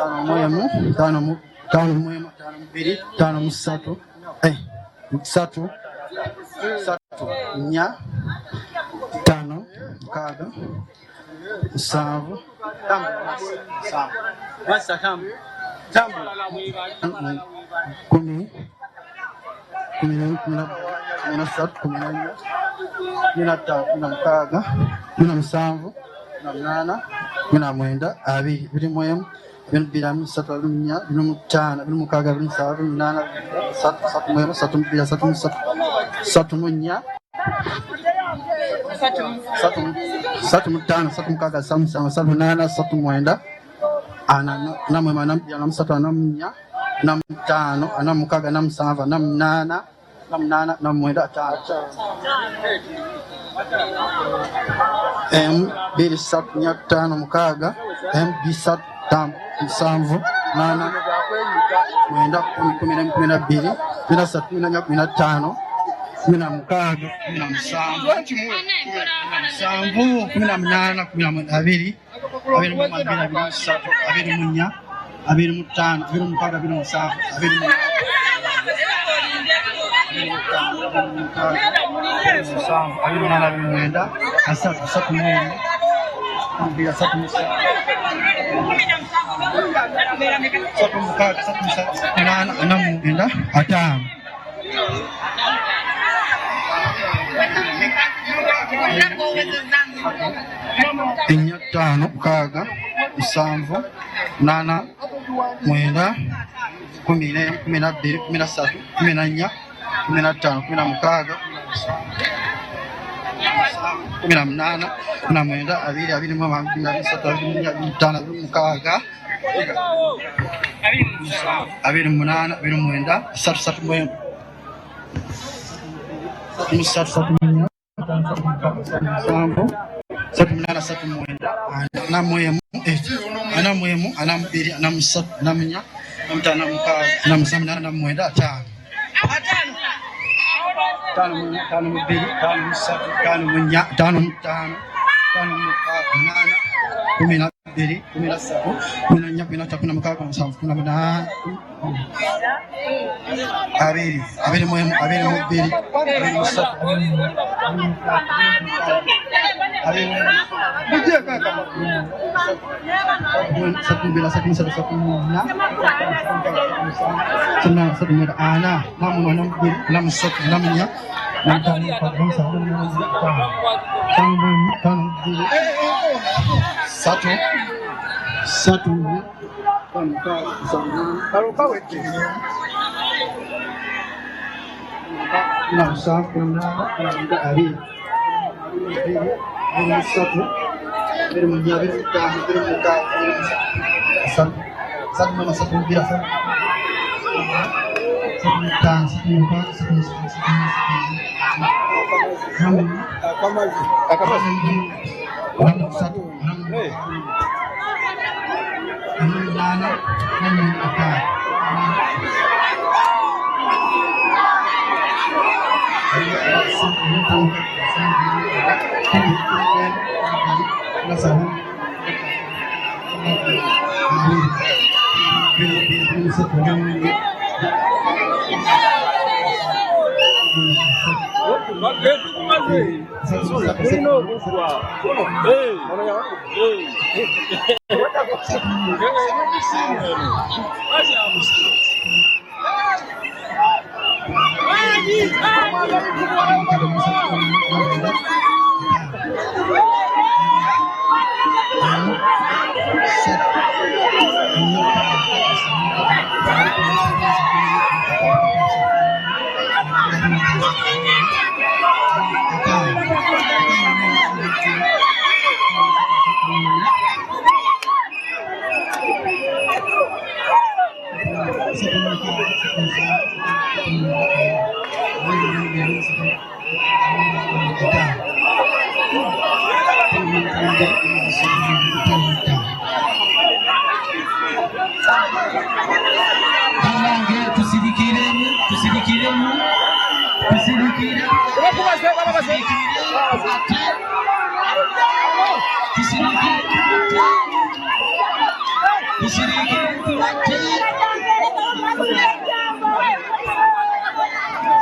51, 51, 51, 52, 53, 3, 3, 4, 5, 6, 7, 10, 11, 13, 14, 15, 16, 17, 18, 19, 20, 21, 22, 23, 24, 25, 26, 27, 31, 32, 33, 34, 35, 36, 37, 38, 39, 40, 41, 42, 43, 45, 46, 47, 48, 49, 50. M, 2, 3, 4, 5, 6, M, 2, 3, 5, 7, 8, 9, 10, 11, 12, 13, 14, 15, 17, 18, 19, 20, 21, 22, 23, 25, 26, 27, 28, 29, 30, 31, 32, 33, 34, 45, 4, 5, 6, 7, 8, 9, 10, 11, 13, 14, 15, 18, 19, 20, 21, 22, 23, 24, 25, 28, 30, 31, 37, 38, 39, 41, 42, 43, 44, 45, 46, 47, 55, 52, 53, 54, 55, 56, 12, 13, 14, 15, 16, 17, 21, 22, 23, 34, 45, 46, 37, Banange tusirikiremu, tusirikiremu, tusirikire,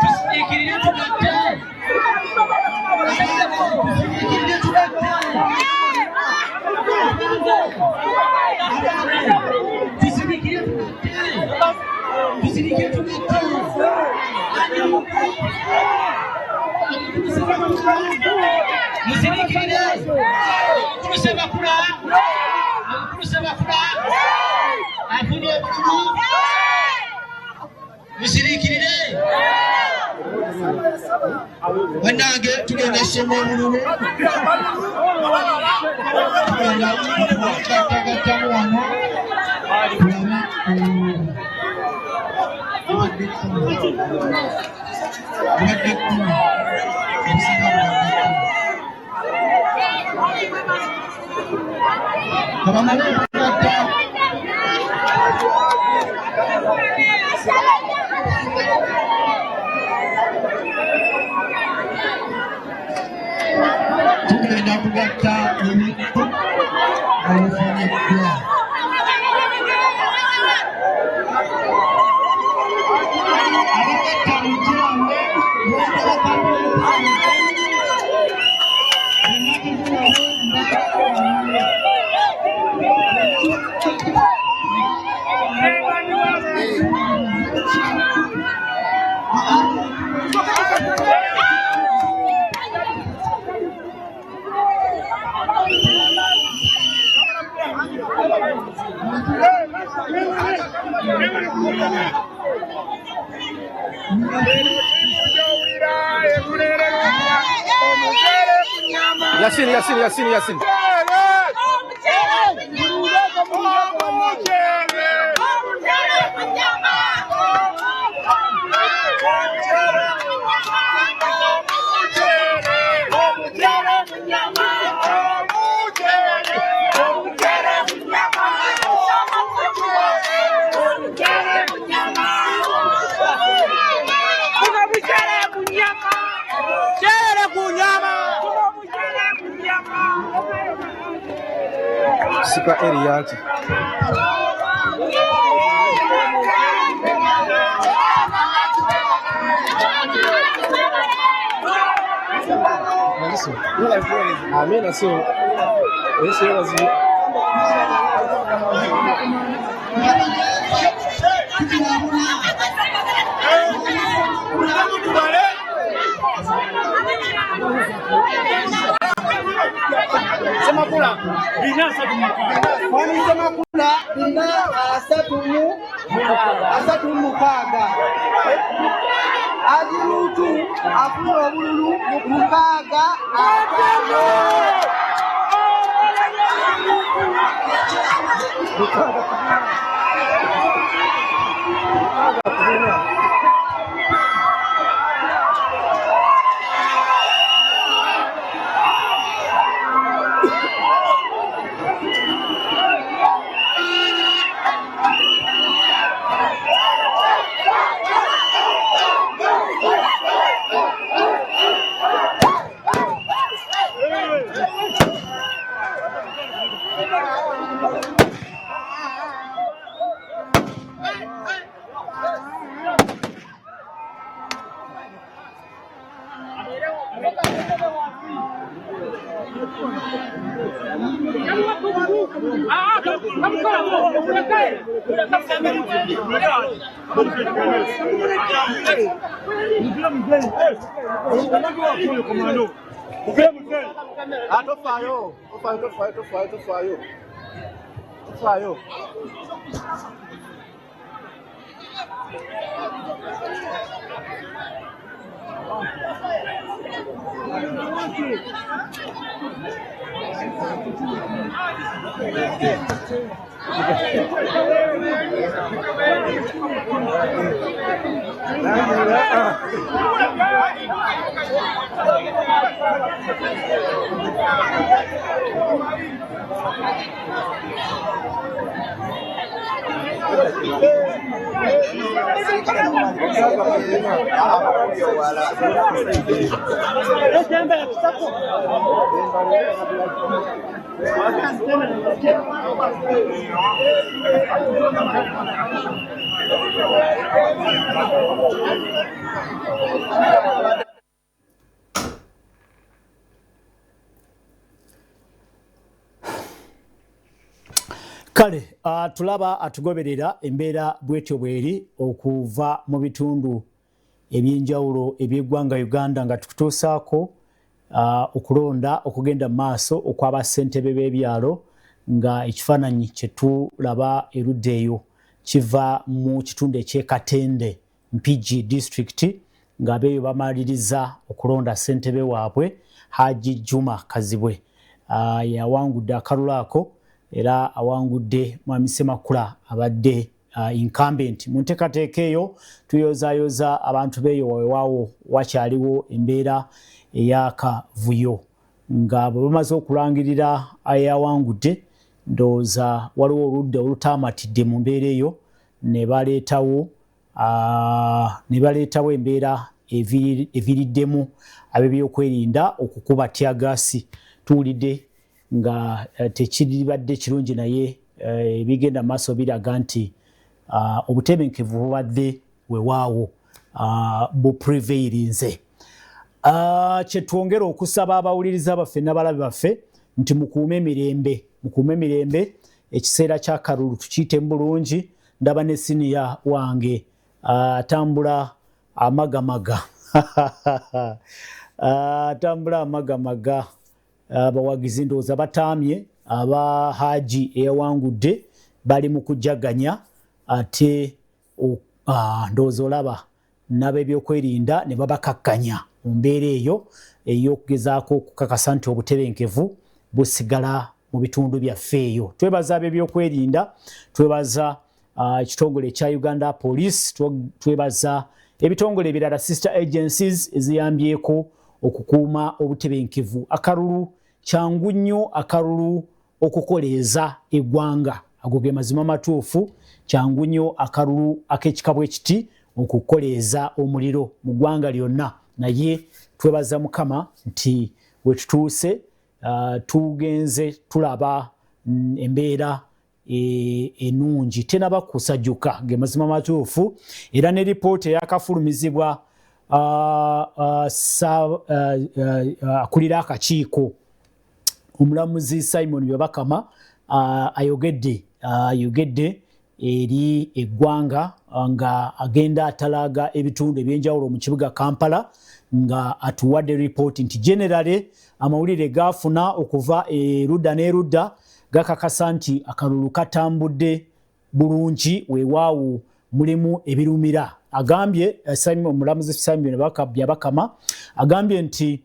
tusirikirire tugatte, tusirikirire tugatte, tusirikire tugatte, tusirikire tugatte. Musirikirire omukulu Ssemakula, omukulu Ssemakula afunye obululu. Musirikirire bannange, tugenda ssoma obululu, tugenda kugattagattamu wano tulabe obululu bubadde 10, ebisinga bubadde 10. Kabamale okugatta tugenda kugatta ebintu obufuniddwa. Abagatta mukirawo Yasin, Yasin, Yasin, Yasin. Sika Eliati. Amina so. Ese wazi. Ssemakula mwami Ssemakula 436, Ajirutu afunye obululu 65. Tofayo, tofayo, tofayo, tofayo, tofayo. Kale tulaba atugoberera embeera bwetyo bweri okuva mu bitundu ebyenjawulo eby'eggwanga Uganda nga tukutuusaako okulonda okugenda mu maaso okw'abassentebe b'ebyalo nga ekifaananyi kye tulaba erudda eyo kiva mu kitundu eky'e Katende Mpigi district nga abeeyo bamaliriza okulonda ssentebe waabwe Haji Juma Kazibwe. Yawangudde akalulu ako era awangudde Mwami Ssemakula abadde incumbent. Mu nteekateeka eyo tuyozaayoza abantu b'eyo weewaawo wakyaliwo embeera ey'akavuyo nga bwe bamaze okulangirira ayawangudde ndowooza waliwo oludda olutaamatidde mu mbeera eyo ne baleetawo embeera eviriddemu ab'ebyokwerinda okukuba teargas. Tuwulidde nga tekiribadde kirungi naye ebigenda maaso biraga nti obutebenkevu bubadde weewaawo buprevailinze. Kyetwongera okusaba abawuliriza baffe n'abalabi baffe nti mukuume emirembe, mukuume emirembe. Ekiseera ky'akalulu tukiyitemu bulungi. Ndaba ne siniya wange atambula amagamaga atambula amagamaga. Abawagizi ndowooza bataamye aba Haji eyawangudde bali mu kujaganya ate ndowooza olaba n'ab'ebyokwerinda ne babakakkanya mu mbeera eyo ey'okugezaako okukakasa nti obutebenkevu busigala mu bitundu byaffe eyo. Twebaza ab'ebyokwerinda, twebaza ekitongole ekya Uganda Police, twebaza ebitongole ebirala sister agencies eziyambyeko okukuuma obutebenkevu. Akalulu kyangu nnyo akalulu okukoleeza eggwanga, ago ge mazima matuufu. Kyangu nnyo akalulu ak'ekika bwe kiti okukoleeza omuliro mu ggwanga lyonna, naye twebaza Mukama nti we tutuuse tugenze tulaba embeera ennungi tenaba kusajjuka, ge mazima matuufu. Era ne lipoota eyakafulumizibwa akulira akakiiko omulamuzi Simon Byabakama ayogedde eri eggwanga nga agenda atalaaga ebitundu ebyenjawulo mu kibuga Kampala nga atuwadde ripooti nti generale amawulire gaafuna okuva erudda n'erudda gakakasa nti akalulu katambudde bulungi, weewaawo mulimu ebirumira. Agambye omulamuzi Simon Byabakama agambye nti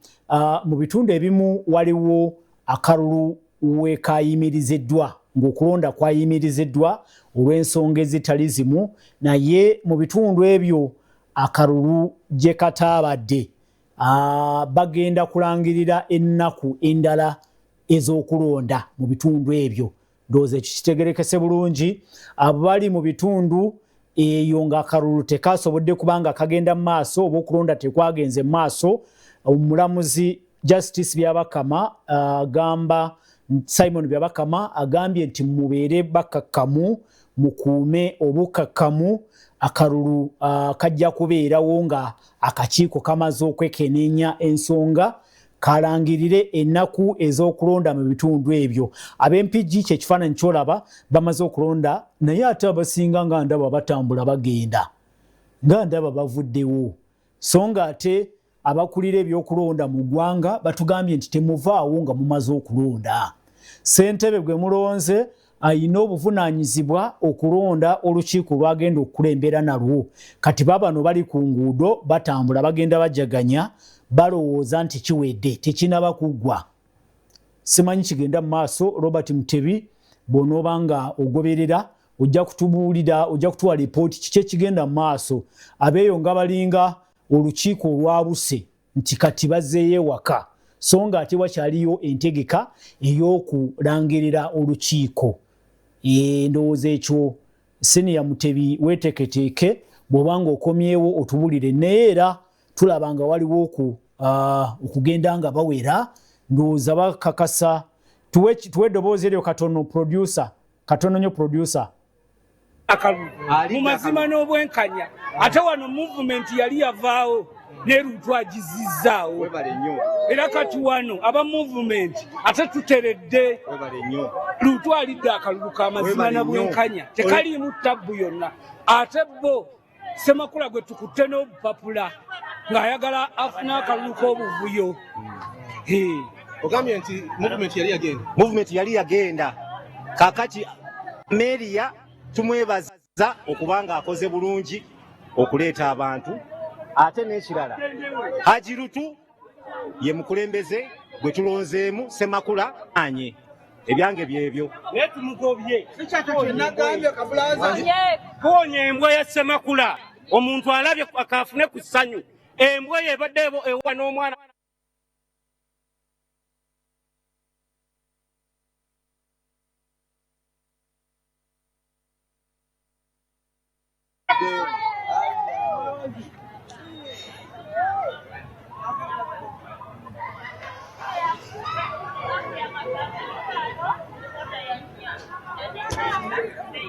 mu bitundu ebimu waliwo akalulu wekayimiriziddwa ng'okulonda kwayimiriziddwa olw'ensonga ezitali zimu, naye mu bitundu ebyo akalulu gye kataabadde bagenda kulangirira ennaku endala ez'okulonda mu bitundu ebyo. Ndowooza ekyo kitegerekese bulungi. Abo bali mu bitundu eyo ng'akalulu tekasobodde kubanga kagenda mu maaso oba okulonda tekwagenze mu maaso, omulamuzi Justice Byabakama agamba Simon Byabakama agambye nti mubeere bakkakkamu, mukuume obukkakkamu. Akalulu kajja kubeerawo nga akakiiko kamaze okwekeneenya ensonga kalangirire ennaku ez'okulonda mu bitundu ebyo. Ab'Mpigi kyekifaananyi ky'olaba bamaze okulonda, naye ate abasinga nga ndaba batambula bagenda nga ndaba bavuddewo, so nga ate abakulira ebyokulonda mu ggwanga batugambye nti temuvaawo nga mumaze okulonda. Ssentebe gwe mulonze ayina obuvunaanyizibwa okulonda olukiiko lwagenda okukulembera nalwo. Kati babano bali ku nguudo batambula bagenda bajaganya, balowooza nti kiwedde, tekinaba kuggwa. Simanyi kigenda mu maaso. Robert Mutebi, bw'onooba nga ogoberera Ojja kutubuulira, ojja kutuwa lipooti kiki ekigenda mu maaso. Abeeyo nga balinga olukiiko olwabuse nti kati bazzeeyo ewaka, so nga ate wakyaliyo entegeka ey'okulangirira olukiiko. Ndowooza ekyo Senior Mutebi weeteeketeeke, bw'oba ng'okomyewo otubulire. Naye era tulaba nga waliwo okugenda nga bawera, ndowooza bakakasa. Tuwe eddoboozi eryo katono, producer, katono nnyo producer. Akalulu mu mazima n'obwenkanya. Ate wano movement yali yavaawo ne Luutu agizizzaawo, era kati wano aba movement ate tuteredde. Luutu alidde akalulu ka mazima na bwenkanya, tekaliimu tabbu yonna. Ate bo Semakula gwe tukutte n'obupapula ng'ayagala afune akalulu k'obuvuyo. Ogambye nti movement yali yagenda. Movement yali yagenda. Kakati Meria tumwebaza okuba nga akoze bulungi okuleeta abantu. Ate n'ekirala, Haji Lutu ye mukulembeze gwe tulonzeemu. Semakula anye ebyange byebyo. Naye tumugobye. Nagambye kabulaza. Tuwonya embwa ya Semakula. Omuntu alabye akafune ku ssanyu. Embwa eyo ebadde ewa n'omwana.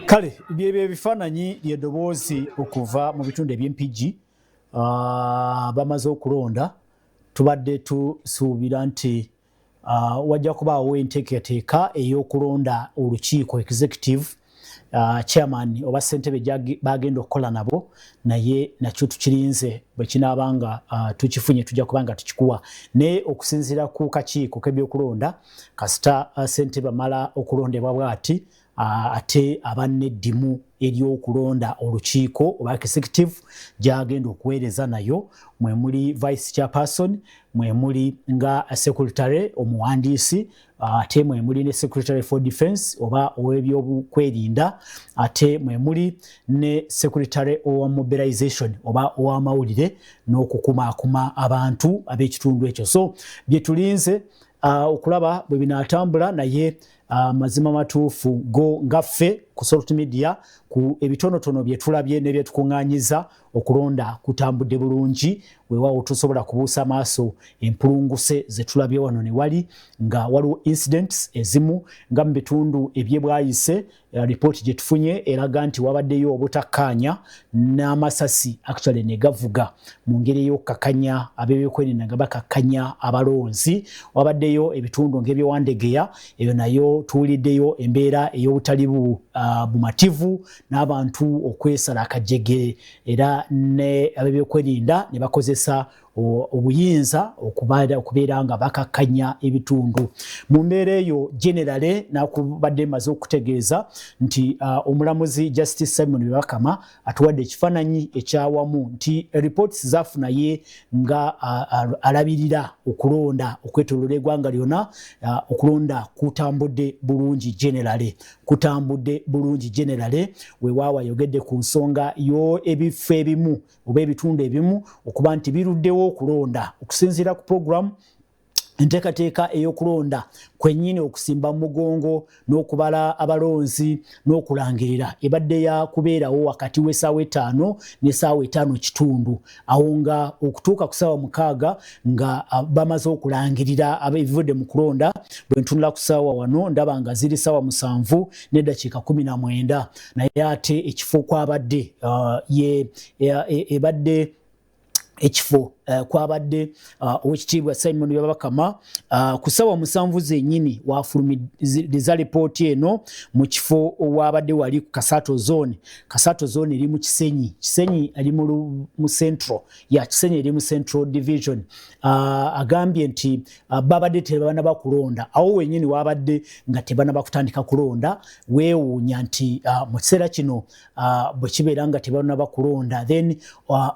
Kale byebyo ebifaananyi, lyeddoboozi okuva mu bitundu eby'Empigi. Bamaze okulonda. Tubadde tusuubira nti wajja kubaawo enteekateeka ey'okulonda olukiiko, executive chairman oba ssentebe bagenda okukola nabo, naye nakyo tukirinze. Bwe kinaaba nga tukifunye, tujja kuba nga tukikuwa. Naye okusinziira ku kakiiko k'ebyokulonda, kasita ssentebe amala okulondebwa bw'ati, ate aba n'eddimu ery'okulonda olukiiko oba executive gyagenda okuweereza nayo, mwe muli vice chairperson, mwe muli nga secretary, omuwandiisi, ate mwe muli ne secretary for defense oba ow'ebyokwerinda, ate mwe muli ne secretary owa mobilization oba ow'amawulire n'okukumaakuma abantu ab'ekitundu ekyo. So bye tulinze okulaba bwe binaatambula. Naye mazima matuufu go ngaffe ku Salt Media, ku ebitonotono bye tulabye ne bye tukuŋŋaanyiza, okulonda kutambudde bulungi. Weewaawo tusobola kubuusa maaso empulunguse ze tulabye wano ne wali, nga waliwo incidents ezimu nga mu bitundu ebyebwayise. Ripooti gye tufunye eraga nti wabaddeyo obutakkaanya n'amasasi actually ne gavuga mu ngeri ey'okukakanya ab'ebyokwerinda nga bakakkanya abalonzi. Wabaddeyo ebitundu ng'ebyewandegeya, eyo nayo tuwuliddeyo embeera ey'obutali bumativu n'abantu okwesala akajegere, era ne ab'ebyokwerinda ne bakozesa obuyinza okubeera nga bakakkanya ebitundu. Mu mbeera eyo generally, nakubadde maze okutegeeza nti omulamuzi Justice Simon Byabakama atuwadde ekifaananyi ekyawamu nti reports zafuna ye nga alabirira okulonda okwetoloola eggwanga lyonna, okulonda kutambudde bulungi generally, kutambudde bulungi generally. Weewaawo ayogedde ku nsonga yo ebifo ebimu oba ebitundu ebimu okuba nti biruddewo okulonda okusinziira ku program, enteekateeka ey'okulonda kwennyini, okusimba mu mugongo n'okubala abalonzi n'okulangirira ebadde ya kubeerawo wakati w'essaawa 5 n'essaawa 5:15, awo nga okutuuka ku ssaawa 6 nga bamaze okulangirira ebivudde mu kulonda. Bwe ntunula ku ssaawa wano, ndaba nga ziri ssaawa 7:19, naye ate ekifo kwabadde ye ebadde ekifo kwabadde owekitiibwa Simon Byabakama ku ssaawa 7 zennyini wafulumiza lipooti eno mu kifo wabadde wali ku Kasato Zone. Kasato Zone eri mu Kisenyi. Kisenyi eri mu Central ya Kisenyi, eri mu Central Division. Agambye nti babadde tebanaba kulonda awo wennyini wabadde nga tebanaba kutandika kulonda. Weewuunya nti mu kiseera kino bwe kibeera nga tebanaba kulonda, then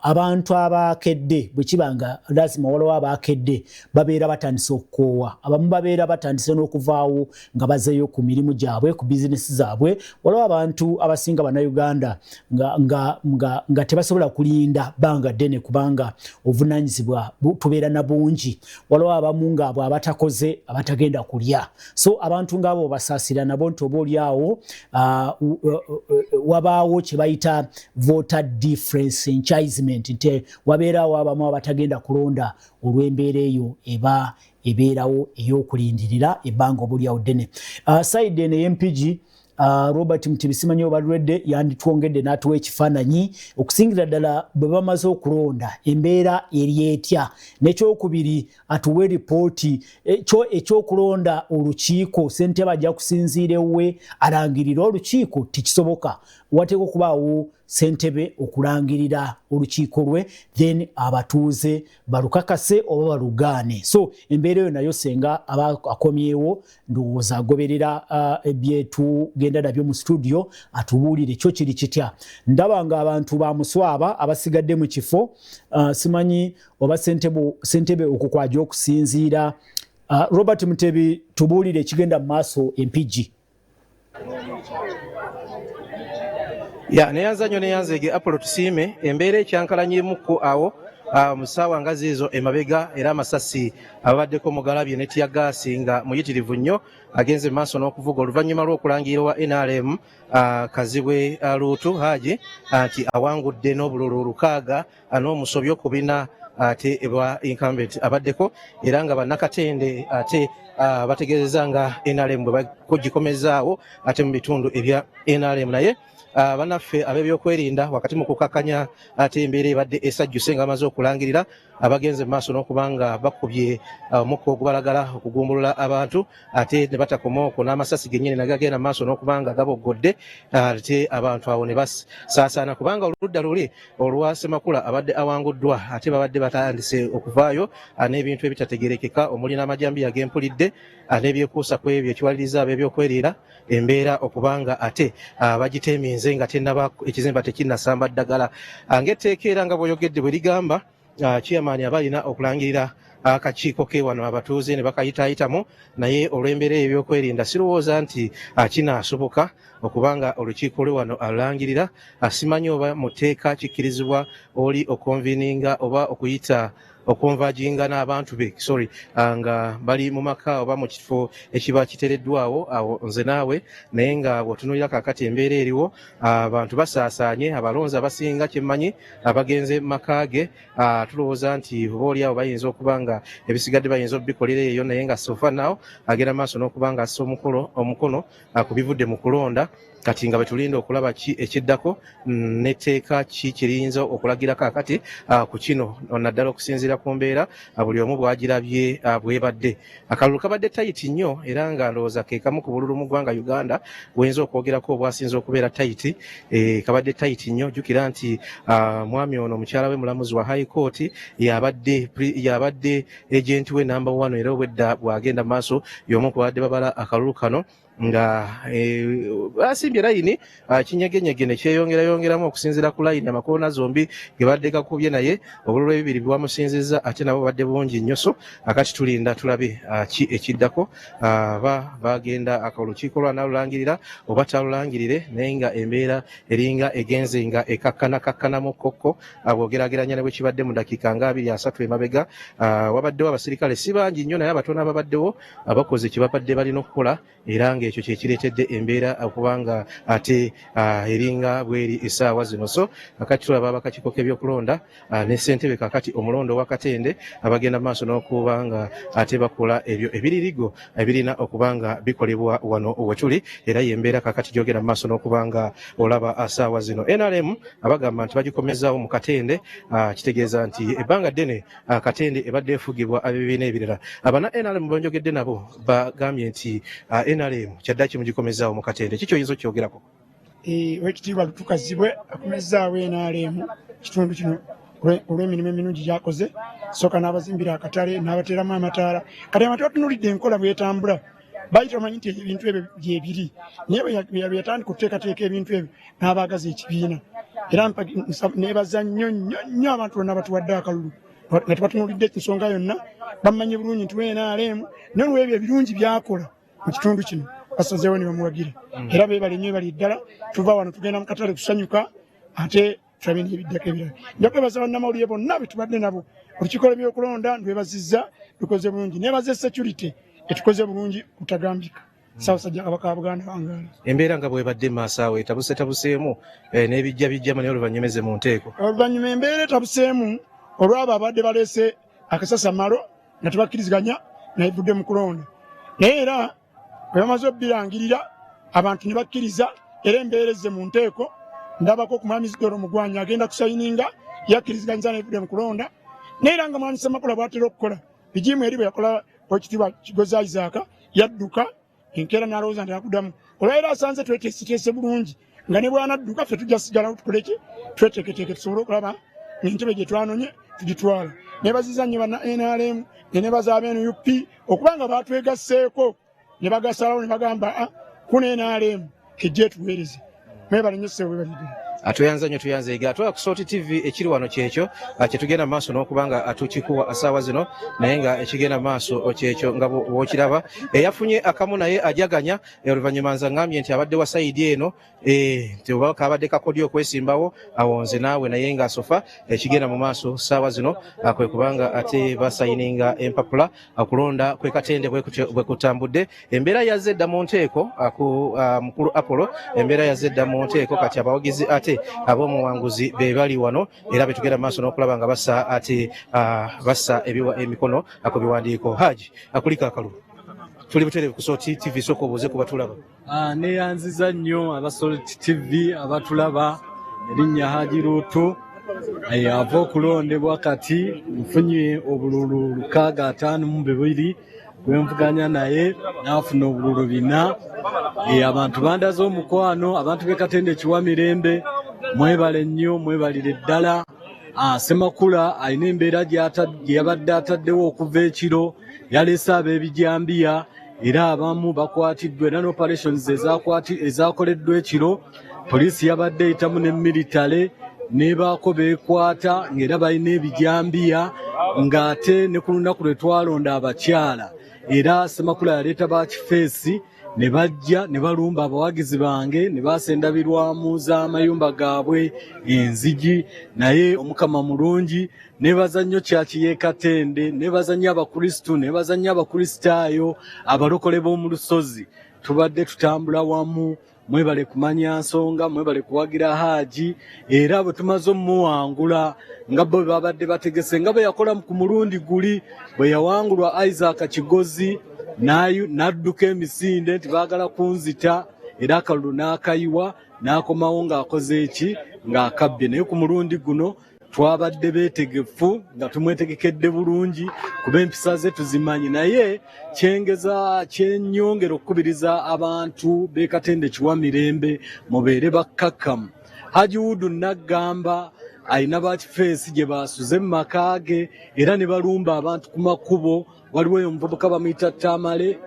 abantu abakedde bwe kiba kiba nga lazima waliwo abaakedde babeera batandise okukoowa, abamu babeera batandise n'okuvaawo nga bazeeyo ku mirimu gyabwe, ku bizinesi zaabwe. Waliwo abantu abasinga Bannayuganda nga, nga, nga, nga tebasobola kulinda bbanga ddene kubanga obuvunaanyizibwa tubeera na bungi. Waliwo abamu nga abo abatakoze abatagenda kulya, so abantu ngaabo basaasira nabo nti oba oliawo wabaawo kye bayita voter disenfranchisement, nti wabeerawo abamu abatagenda kulonda olw'embeera eyo eba ebeerawo ey'okulindirira ebbanga oba oliawo ddene. Side eno ey'Empigi, Robert Mutebi simanyi oba lwedde yanditwongedde n'atuwa ekifaananyi okusingira ddala bwe bamaze okulonda embeera eri etya, n'ekyokubiri atuwe ripooti ekyokulonda olukiiko. Ssentebe ajja kusinziira ewuwe alangirire olukiiko? Tekisoboka, wateeka okubaawo ssentebe okulangirira olukiiko lwe, then abatuuze balukakase oba balugaane. So embeera eyo nayo senga aba akomyewo, ndowooza agoberera byetugenda nabyo mu studio, atubuulire kyo kiri kitya. Ndaba nga abantu bamuswaba abasigadde mu kifo, simanyi oba ssentebe okwo kwajja okusinziira. Robert Mutebi, tubuulire ekigenda mu maaso Empigi. Ya, neyanza nnyo, neyanzeege Apollo. Tusiime embeera ekyankalanyemukko awo mu ssaawa nga ziizo emabega, era amasasi ababaddeko mugalabye ne tear gas nga muyitirivu nnyo agenze mu maaso n'okuvuga oluvannyuma lw'okulangirira wa NRM Kazibwe Luutu Haji nti awangudde n'obululu 6 n'omusobyo ku 4 ate bwa incumbent abaddeko, era nga bannakatende ate bategeezezza nga NRM bwe bakugikomezaawo ate mu bitundu ebya NRM. Naye bannaffe ab'ebyokwerinda wakati mu kukakanya ate embeera ebadde esajjuse nga bamaze okulangirira, abagenze mu maaso n'okuba nga bakubye omukka ogubalagala okugumbulula abantu, ate ne batakoma okwo, n'amasasi gennyini nagagenda mu maaso n'okuba nga gaboggodde, ate abantu awo ne basaasaana kubanga oludda luli olwa Semakula abadde awanguddwa ate babadde batandise okuvaayo n'ebintu ebitategerekeka omuli n'amajambiya g'empulidde n'ebyekuusa ku ebyo, ekiwaliriza ab'ebyokwerinda embeera okuba nga ate bagiteeminze nga tennaba, ekizimba tekinnasamba ddagala. Ng'etteeka era nga bw'oyogedde bwe ligamba, chairman aba alina okulangirira akakiiko ke wano, abatuuze ne bakayitaayitamu, naye olw'embeera ebyokwerinda sirowooza nti kinaasoboka okubanga olukiiko lwe wano alulangirira. Simanyi oba mu tteeka kikkirizibwa oli okonveninga oba okuyita okonvajinga n'abantu be, sorry, nga bali mu maka oba mu kifo ekiba kitereddwawo awo nze naawe. Naye nga bw'otunuulira kaakati embeera eriwo, abantu basaasaanye, abalonzi abasinga kyemmanyi abagenze maka ge. Tulowooza nti oba oli awo bayinza okuba nga ebisigadde bayinza obikolera eyo, naye nga so far now agenda maaso n'okuba nga assa omukono ku bivudde mu kulonda. Kati nga bwetulinda okulaba ki ekiddako netteeka ki kiriyinza okulagira kaakati ku kino, naddala okusinziira ku mbeera buli omu bw'agirabye bwebadde. Akalulu kabadde tight nnyo, era nga ndowooza ke kamu ku bululu mu ggwanga Uganda bw'oyinza okwogerako obwasinze okubeera tight. Kabadde tight nnyo. Jjukira nti mwami ono mukyala we mulamuzi wa High Court, yabadde agent we number one, era obwedda bw'agenda maaso y'omu ku babadde babala akalulu kano nga basimbye layini, kinyegenyege ne kyeyongerayongeramu okusinziira ku layini amakoona zombi ge badde gakubye, naye obululu ebibiri bwamusinzizza ate nabo badde bungi nnyo. So akati tulinda tulabe ki ekiddako, ba bagenda olukiiko lwanalulangirira oba talulangirire, naye nga embeera eringa egenze nga ekakkanakakkanamu kokko bw'ogeraageranya ne bwe kibadde mu dakiika nga 20 30 emabega. Wabaddewo abasirikale si bangi nnyo, naye abatono ababaddewo abakoze kye babadde balina okukola, era ng'ekyo kyekireetedde embeera okuba nga ate eringa bweri essaawa zino. So kakati tulaba abakakiiko k'ebyokulonda ne ssentebe kakati omulondo wa Katende abagenda maaso n'okuba nga ate bakola ebyo ebiririgo ebirina okuba nga bikolebwa wano wetuli, era yembeera kakati gyogenda maaso n'okuba nga olaba saawa zino. NRM abagamba nti bagikomezaawo mu Katende, kitegeeza nti ebbanga ddene Katende ebadde efugibwa abebibiina ebirala. Abana NRM banjogedde nabo bagambye nti NRM kyaddaki mugikomezaawo mu Katende. Kiki oyinza okyogerako? Owekitiibwa Luutu Kazibwe akomezzaawo NRM kitundu kino olw'emirimu emirungi gyakoze, soka n'abazimbira akatale n'abateeramu amataala. Kati abantu batunulidde enkola bwetambula, baali tomanyi nti ebintu ebyo gyebiri, naye bwe yatandika okuteekateeka ebintu ebyo n'abaagaza ekibiina, era nebaza nnyo nnyo nnyo abantu bonna batuwadde akalulu. Nga tebatunulidde ensonga yonna, bamanyi bulungi nti NRM, naye olwebyo ebirungi byakola mu kitundu kino basazeewo ne bamuwagira. Era beebale nnyo, bali ddala. Tuva wano tugenda mu katale kusanyuka, ate tulabe n'ebiddako ebirala. Nja kwebaza bannamawulire bonna be tubadde nabo. Olukiiko lw'ebyokulonda ndwebazizza, lukoze bulungi. Nebaza security, etukoze bulungi obutagambika. Ssaabasajja Kabaka wa Buganda wangaala. Embeera nga bwebadde mu maaso awo etabusetabuseemu n'ebijja bijjamu, naye oluvannyuma ezze mu nteeko. Oluvannyuma embeera etabuseemu olwabo abadde baleese akasasamalo nga tebakkiriziganya naye vudde mu kulonda, naye era bwe bamaze obbirangirira abantu ne bakkiriza, era embeera ezze mu nteeko. Ndabako ku Mwami Zidoro Mugwanya agenda kusayininga, yakkiriziganyiza naye vudde mu kulonda, naye era nga Mwami Ssemakula bw'atera okukola bijiimu eri bwe yakola Owekitiibwa Kigozi Isaac, yadduka enkeera n'alowooza nti akuddamu. Olwaleero asanze tweteeseteese bulungi, nga ne bw'anadduka ffe tujja sigalawo tukole ki, tweteeketeeke tusobole okulaba ng'entebe gye twanonye tugitwala. Nebaziza nnyo banna NRM ne nebaza aba NUP okuba nga batwegasseeko ne bagasalawo ne bagamba, "Ah, kuno NRM ejja etuweereze." Mwebale nnyo ssebo, webalidde. Tweyanza nnyo, tuyanze ega atwala ku Salt TV. Ekiri wano kyekyo kyetugenda mu maaso n'okuba nga tukikuwa saawa zino, naye nga ekigenda mu maaso kyekyo nga bw'okiraba. Eyafunye akamu naye ajaganya. Oluvannyuma nze aŋŋambye nti abadde wa side eno, nti oba kabadde kakodyo okwesimbawo awo nze naawe, naye nga so far ekigenda mu maaso saawa zino kwe kubanga ate basayininga empapula. Okulonda kwe Katende bwe kutambudde, embeera yazze dda mu nteeko ku mukulu Apollo, embeera yazze dda mu nteeko. Kati abawagizi ate ab'omuwanguzi be bali wano, era betugenda mu maaso n'okulaba nga bassa ate bassa emikono ku biwandiiko. Haji, akuliko akalulu, tuli butereevu ku Salt TV, sooka obuuze ku batulaba. Neyanziza nnyo aba Salt TV abatulaba. Erinnya Haji Luutu, ava okulondebwa kati nfunye obululu 652, gwenvuganya naye n'afuna obululu 4. Abantu bandaze omukwano, abantu b'e Katende kiwa mirembe, mwebale nnyo, mwebalire ddala. Semakula alina embeera gye yabadde ataddewo okuva ekiro, yaleese ab'ebijambiya era abamu bakwatiddwa, era n'operations ezakoleddwa ekiro poliisi yabadde eyitamu ne military nebaako beekwata ng'era balina ebijambiya. Ng'ate ne ku lunaku lwe twalonda abakyala, era Semakula yaleeta bakifeesi ne bajja ne balumba abawagizi bange ne baasa endabirwamu z'amayumba gaabwe, enzigi. Naye Omukama mulungi. Nebaza nnyo kyaki y'e Katende, nebaza nnyo Abakristu, nebaza nnyo Abakristaayo, abalokole b'omu lusozi. Tubadde tutambula wamu. Mwebale kumanya nsonga, mwebale kuwagira Haaji. Era bwe tumaze omuwangula nga bo bwe babadde bategese, nga bwe yakola ku mulundi guli bwe yawangulwa Isaac Kigozi n'adduka emisinde nti baagala kunzita, era akalulu n'akayiwa n'akomawo ng'akoze eki, ng'akabbye. Naye ku mulundi guno twabadde beetegefu nga tumwetegekedde bulungi, kuba empisa ze tuzimanyi. Naye kyengeza kyenyongera okukubiriza abantu b'e Katende kiwa mirembe, mubeere bakkakkamu. Haji Wudu naggamba alina bakifeesi gye basuze mu maka ge era ne balumba abantu ku makubo. Waliwo oyo omuvubuka bamuyita Tamale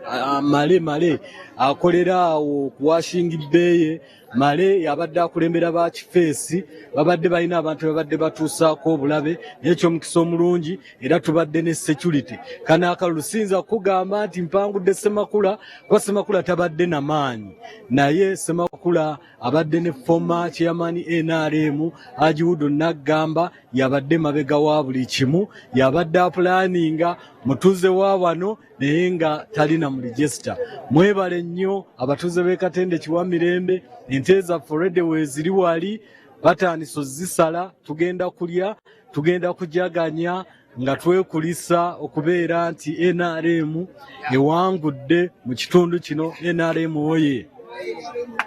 Male, Male akolera awo ku Washingi Bay. Male yabadde akulembera bakifeesi, babadde balina abantu babadde batuusaako obulabe, naye ekyomukisa omulungi era tubadde ne security. Kano akalulu siyinza kukugamba nti mpangudde Semakula, kuba Semakula tabadde na maanyi, naye Semakula abadde ne former chairman NRM Haji Wudu Naggamba, yabadde mabega wa buli kimu, yabadde apulaninga, mutuuze wa wano naye nga talina mu register. Mwebale nnyo abatuuze b'e Katende kiwa mirembe. Ente zaffe already weeziri wali batandise ozisala, tugenda kulya, tugenda kujaganya nga twekulisa okubeera nti NRM ewangudde mu kitundu kino. NRM oye!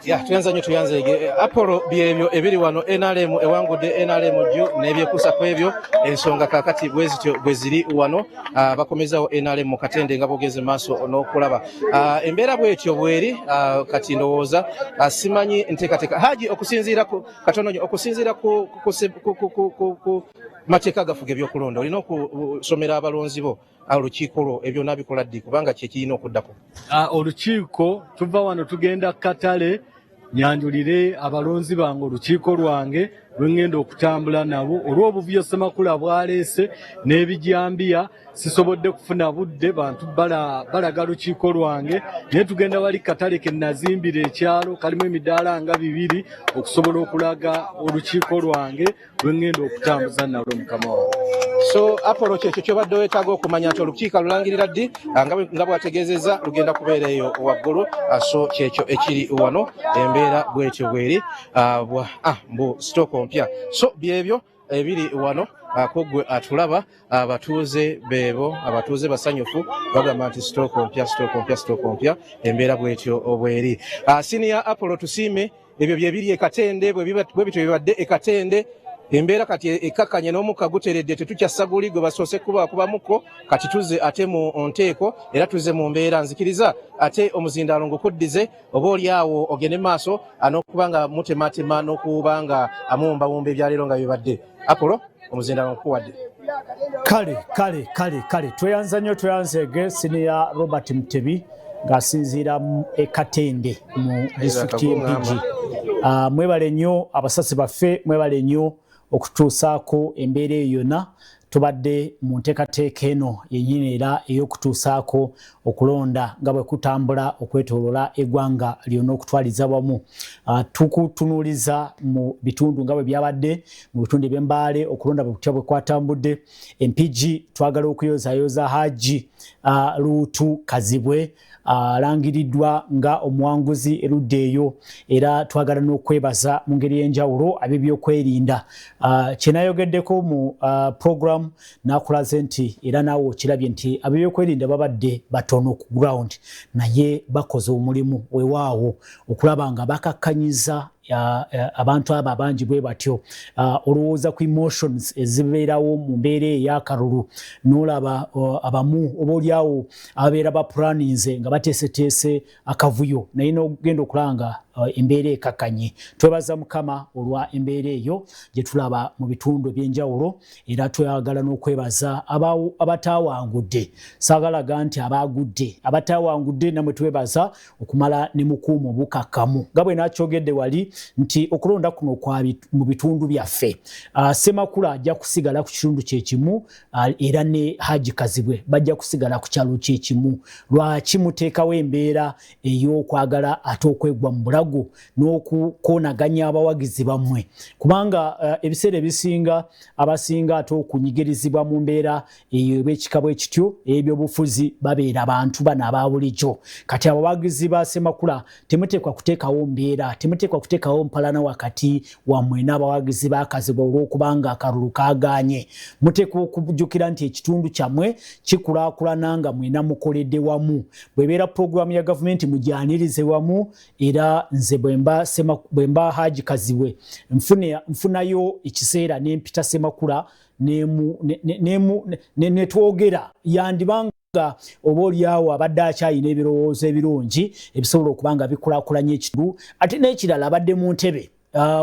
Ya, tuyanza nnyo, tuyanzeege Apollo. Byebyo ebiri wano, NRM ewangudde, NRM jjo n'ebyekuusa ku ebyo. Ensonga kaakati bwe zityo bwe ziri wano. Bakomezawo NRM mu Katende nga bwogeze maaso n'okulaba. Embeera bwetyo bweri. Kati ndowooza simanyi nteekateeka Haji, okusinziira ku katono nnyo, okusinziira ku mateeka agafuga ebyokulonda, olina okusomera abalonzi bo olukiiko lwo. Ebyo nabikola ddi? Kubanga kyekirina okuddako. Olukiiko tuva wano tugenda katale nyanjulire abalonzi bange olukiiko lwange. lwe ŋŋenda okutambula nabo olw'obuvuyo Ssemakula bwaleese n'ebijambiya sisobodde kufuna budde bantu balaga lukiiko lwange naye tugenda wali katale ke nazimbira ekyalo kalimu emidaala nga bibiri okusobola okulaga olukiiko lwange lwe ŋŋenda okutambuza nalwo mukama wange. So Apollo, kyekyo kyobadde weetaaga okumanya nti olukiiko lulangirira ddi, nga bwategeezezza lugenda kubeera eyo waggulu. So kyekyo ekiri wano, embeera bwetyo bweri, mbu sitooko mpya. So byebyo ebiri wano kugwe atulaba. Abatuuze beebo, abatuuze basanyufu, bagamba nti sitooko mpya, sitooko mpya, sitooko mpya. Embeera bwetyo bweri. Siniya Apollo, tusiime. Ebyo byebiri ekatende, bwe bityo bibadde ekatende. Embeera kati ekkakkanye n'omukka guteredde, tetukyassa guli gwe basoose kubakubamuko. Kati tuze ate mu nteeko era tuze mu mbeera. Nzikiriza ate omuzindaalo ngukuddize, oba oli awo ogende maaso n'okuba nga mutematema n'okuba nga amuwumbawumba ebyaleero nga bibadde. Apollo, omuzindaalo nkukuwadde. Kale kale kale kale, tweyanza nnyo, tweyanzeege siniya Robert Mutebi ng'asinziira e Katende mu disitulikiti y'Empigi. Mwebale nnyo abasasi baffe, mwebale nnyo okutuusaako embeera eyo yonna. Tubadde mu nteekateeka eno yennyini era ey'okutuusaako okulonda nga bwe kutambula okwetoolola eggwanga lyonna okutwaliza wamu. Tukutunuuliza mu bitundu nga bwe byabadde mu bitundu eby'Embaale, okulonda bwe kutya bwe kwatambudde. Empigi twagala okuyozaayoza Haji Luutu Kazibwe, alangiriddwa nga omuwanguzi erudda eyo, era twagala n'okwebaza mu ngeri y'enjawulo ab'ebyokwerinda. Kyenayogeddeko mu program nakulaze nti era naawe okirabye nti ab'ebyokwerinda babadde batono ku ground, naye bakoze omulimu weewaawo okulaba nga bakakkanyiza abantu abo abangi bwe batyo. Olowooza ku emotions ezibeerawo mu mbeera ey'akalulu, n'olaba abamu oba oliawo ababeera bapulaninze nga bateeseteese akavuyo, naye n'ogenda okulaba nga embeera ekakkanye. Twebaza Mukama olwa embeera eyo gye tulaba mu bitundu ebyenjawulo, era twagala n'okwebaza abataawangudde. Saagalaga nti abaagudde, abataawangudde namwe twebaza okumala ne mukuuma obukakkamu nga bwe nakyogedde wali nti okulonda kuno kwa mu bitundu byaffe. Semakula ajja kusigala ku kitundu kyekimu, era ne Haji Kazibwe bajja kusigala ku kyalo kyekimu. Lwaki muteekawo embeera ey'okwagala ate okwegwa mu bulago n'okukoonaganya abawagizi bammwe? Kubanga ebiseera ebisinga abasinga ate okunyigirizibwa mu mbeera eyo eb'ekika bwe kityo ebyobufuzi babeera bantu bano aba bulijjo. Kati abawagizi ba Semakula temuteekwa kuteekawo mbeera, temuteekwa kuteekawo mpalana wakati wammwe n'abawagizi ba Kazibwe olw'okubanga akalulu kagaanye. Muteekwa okujjukira nti ekitundu kyammwe kikulaakulana nga mwena mukoledde wamu. Bw'ebeera puroguramu ya gavumenti, mugyanirize wamu. Era nze bwe mba Haji Kazibwe, nfunayo ekiseera nempita Semakula netwogera, yandibanga oba oliawo abadde akyayina ebirowoozo ebirungi ebisobola okuba nga bikulaakulanya ekitundu. Ate n'ekirala, abadde mu ntebe,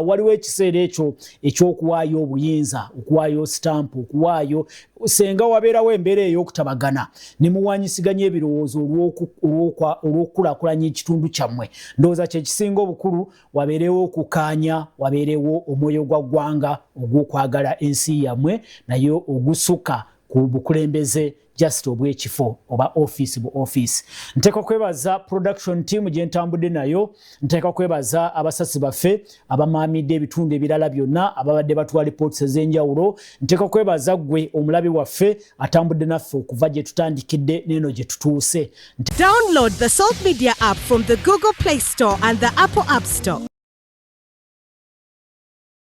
waliwo ekiseera ekyo ekyokuwaayo obuyinza, okuwaayo sitampu, okuwaayo senga wabeerawo embeera ey'okutabagana ne muwanyisiganya ebirowoozo olw'okukulaakulanya ekitundu kyammwe. Ndowooza kyekisinga obukulu, wabeerewo okukaanya, wabeerewo omwoyo gwa ggwanga ogw'okwagala ensi yammwe, naye ogusukka ku bukulembeze just obwekifo oba office bu office. Nteeka kwebaza production team gye ntambudde nayo, nteeka kwebaza abasasi baffe abamaamidde ebitundu ebirala byonna ababadde batuwa reports ez'enjawulo, nteeka kwebaza ggwe omulabi waffe atambudde naffe okuva gye tutandikidde n'eno gye tutuuse. Download the Salt Media app from the Google Play Store and the Apple App Store.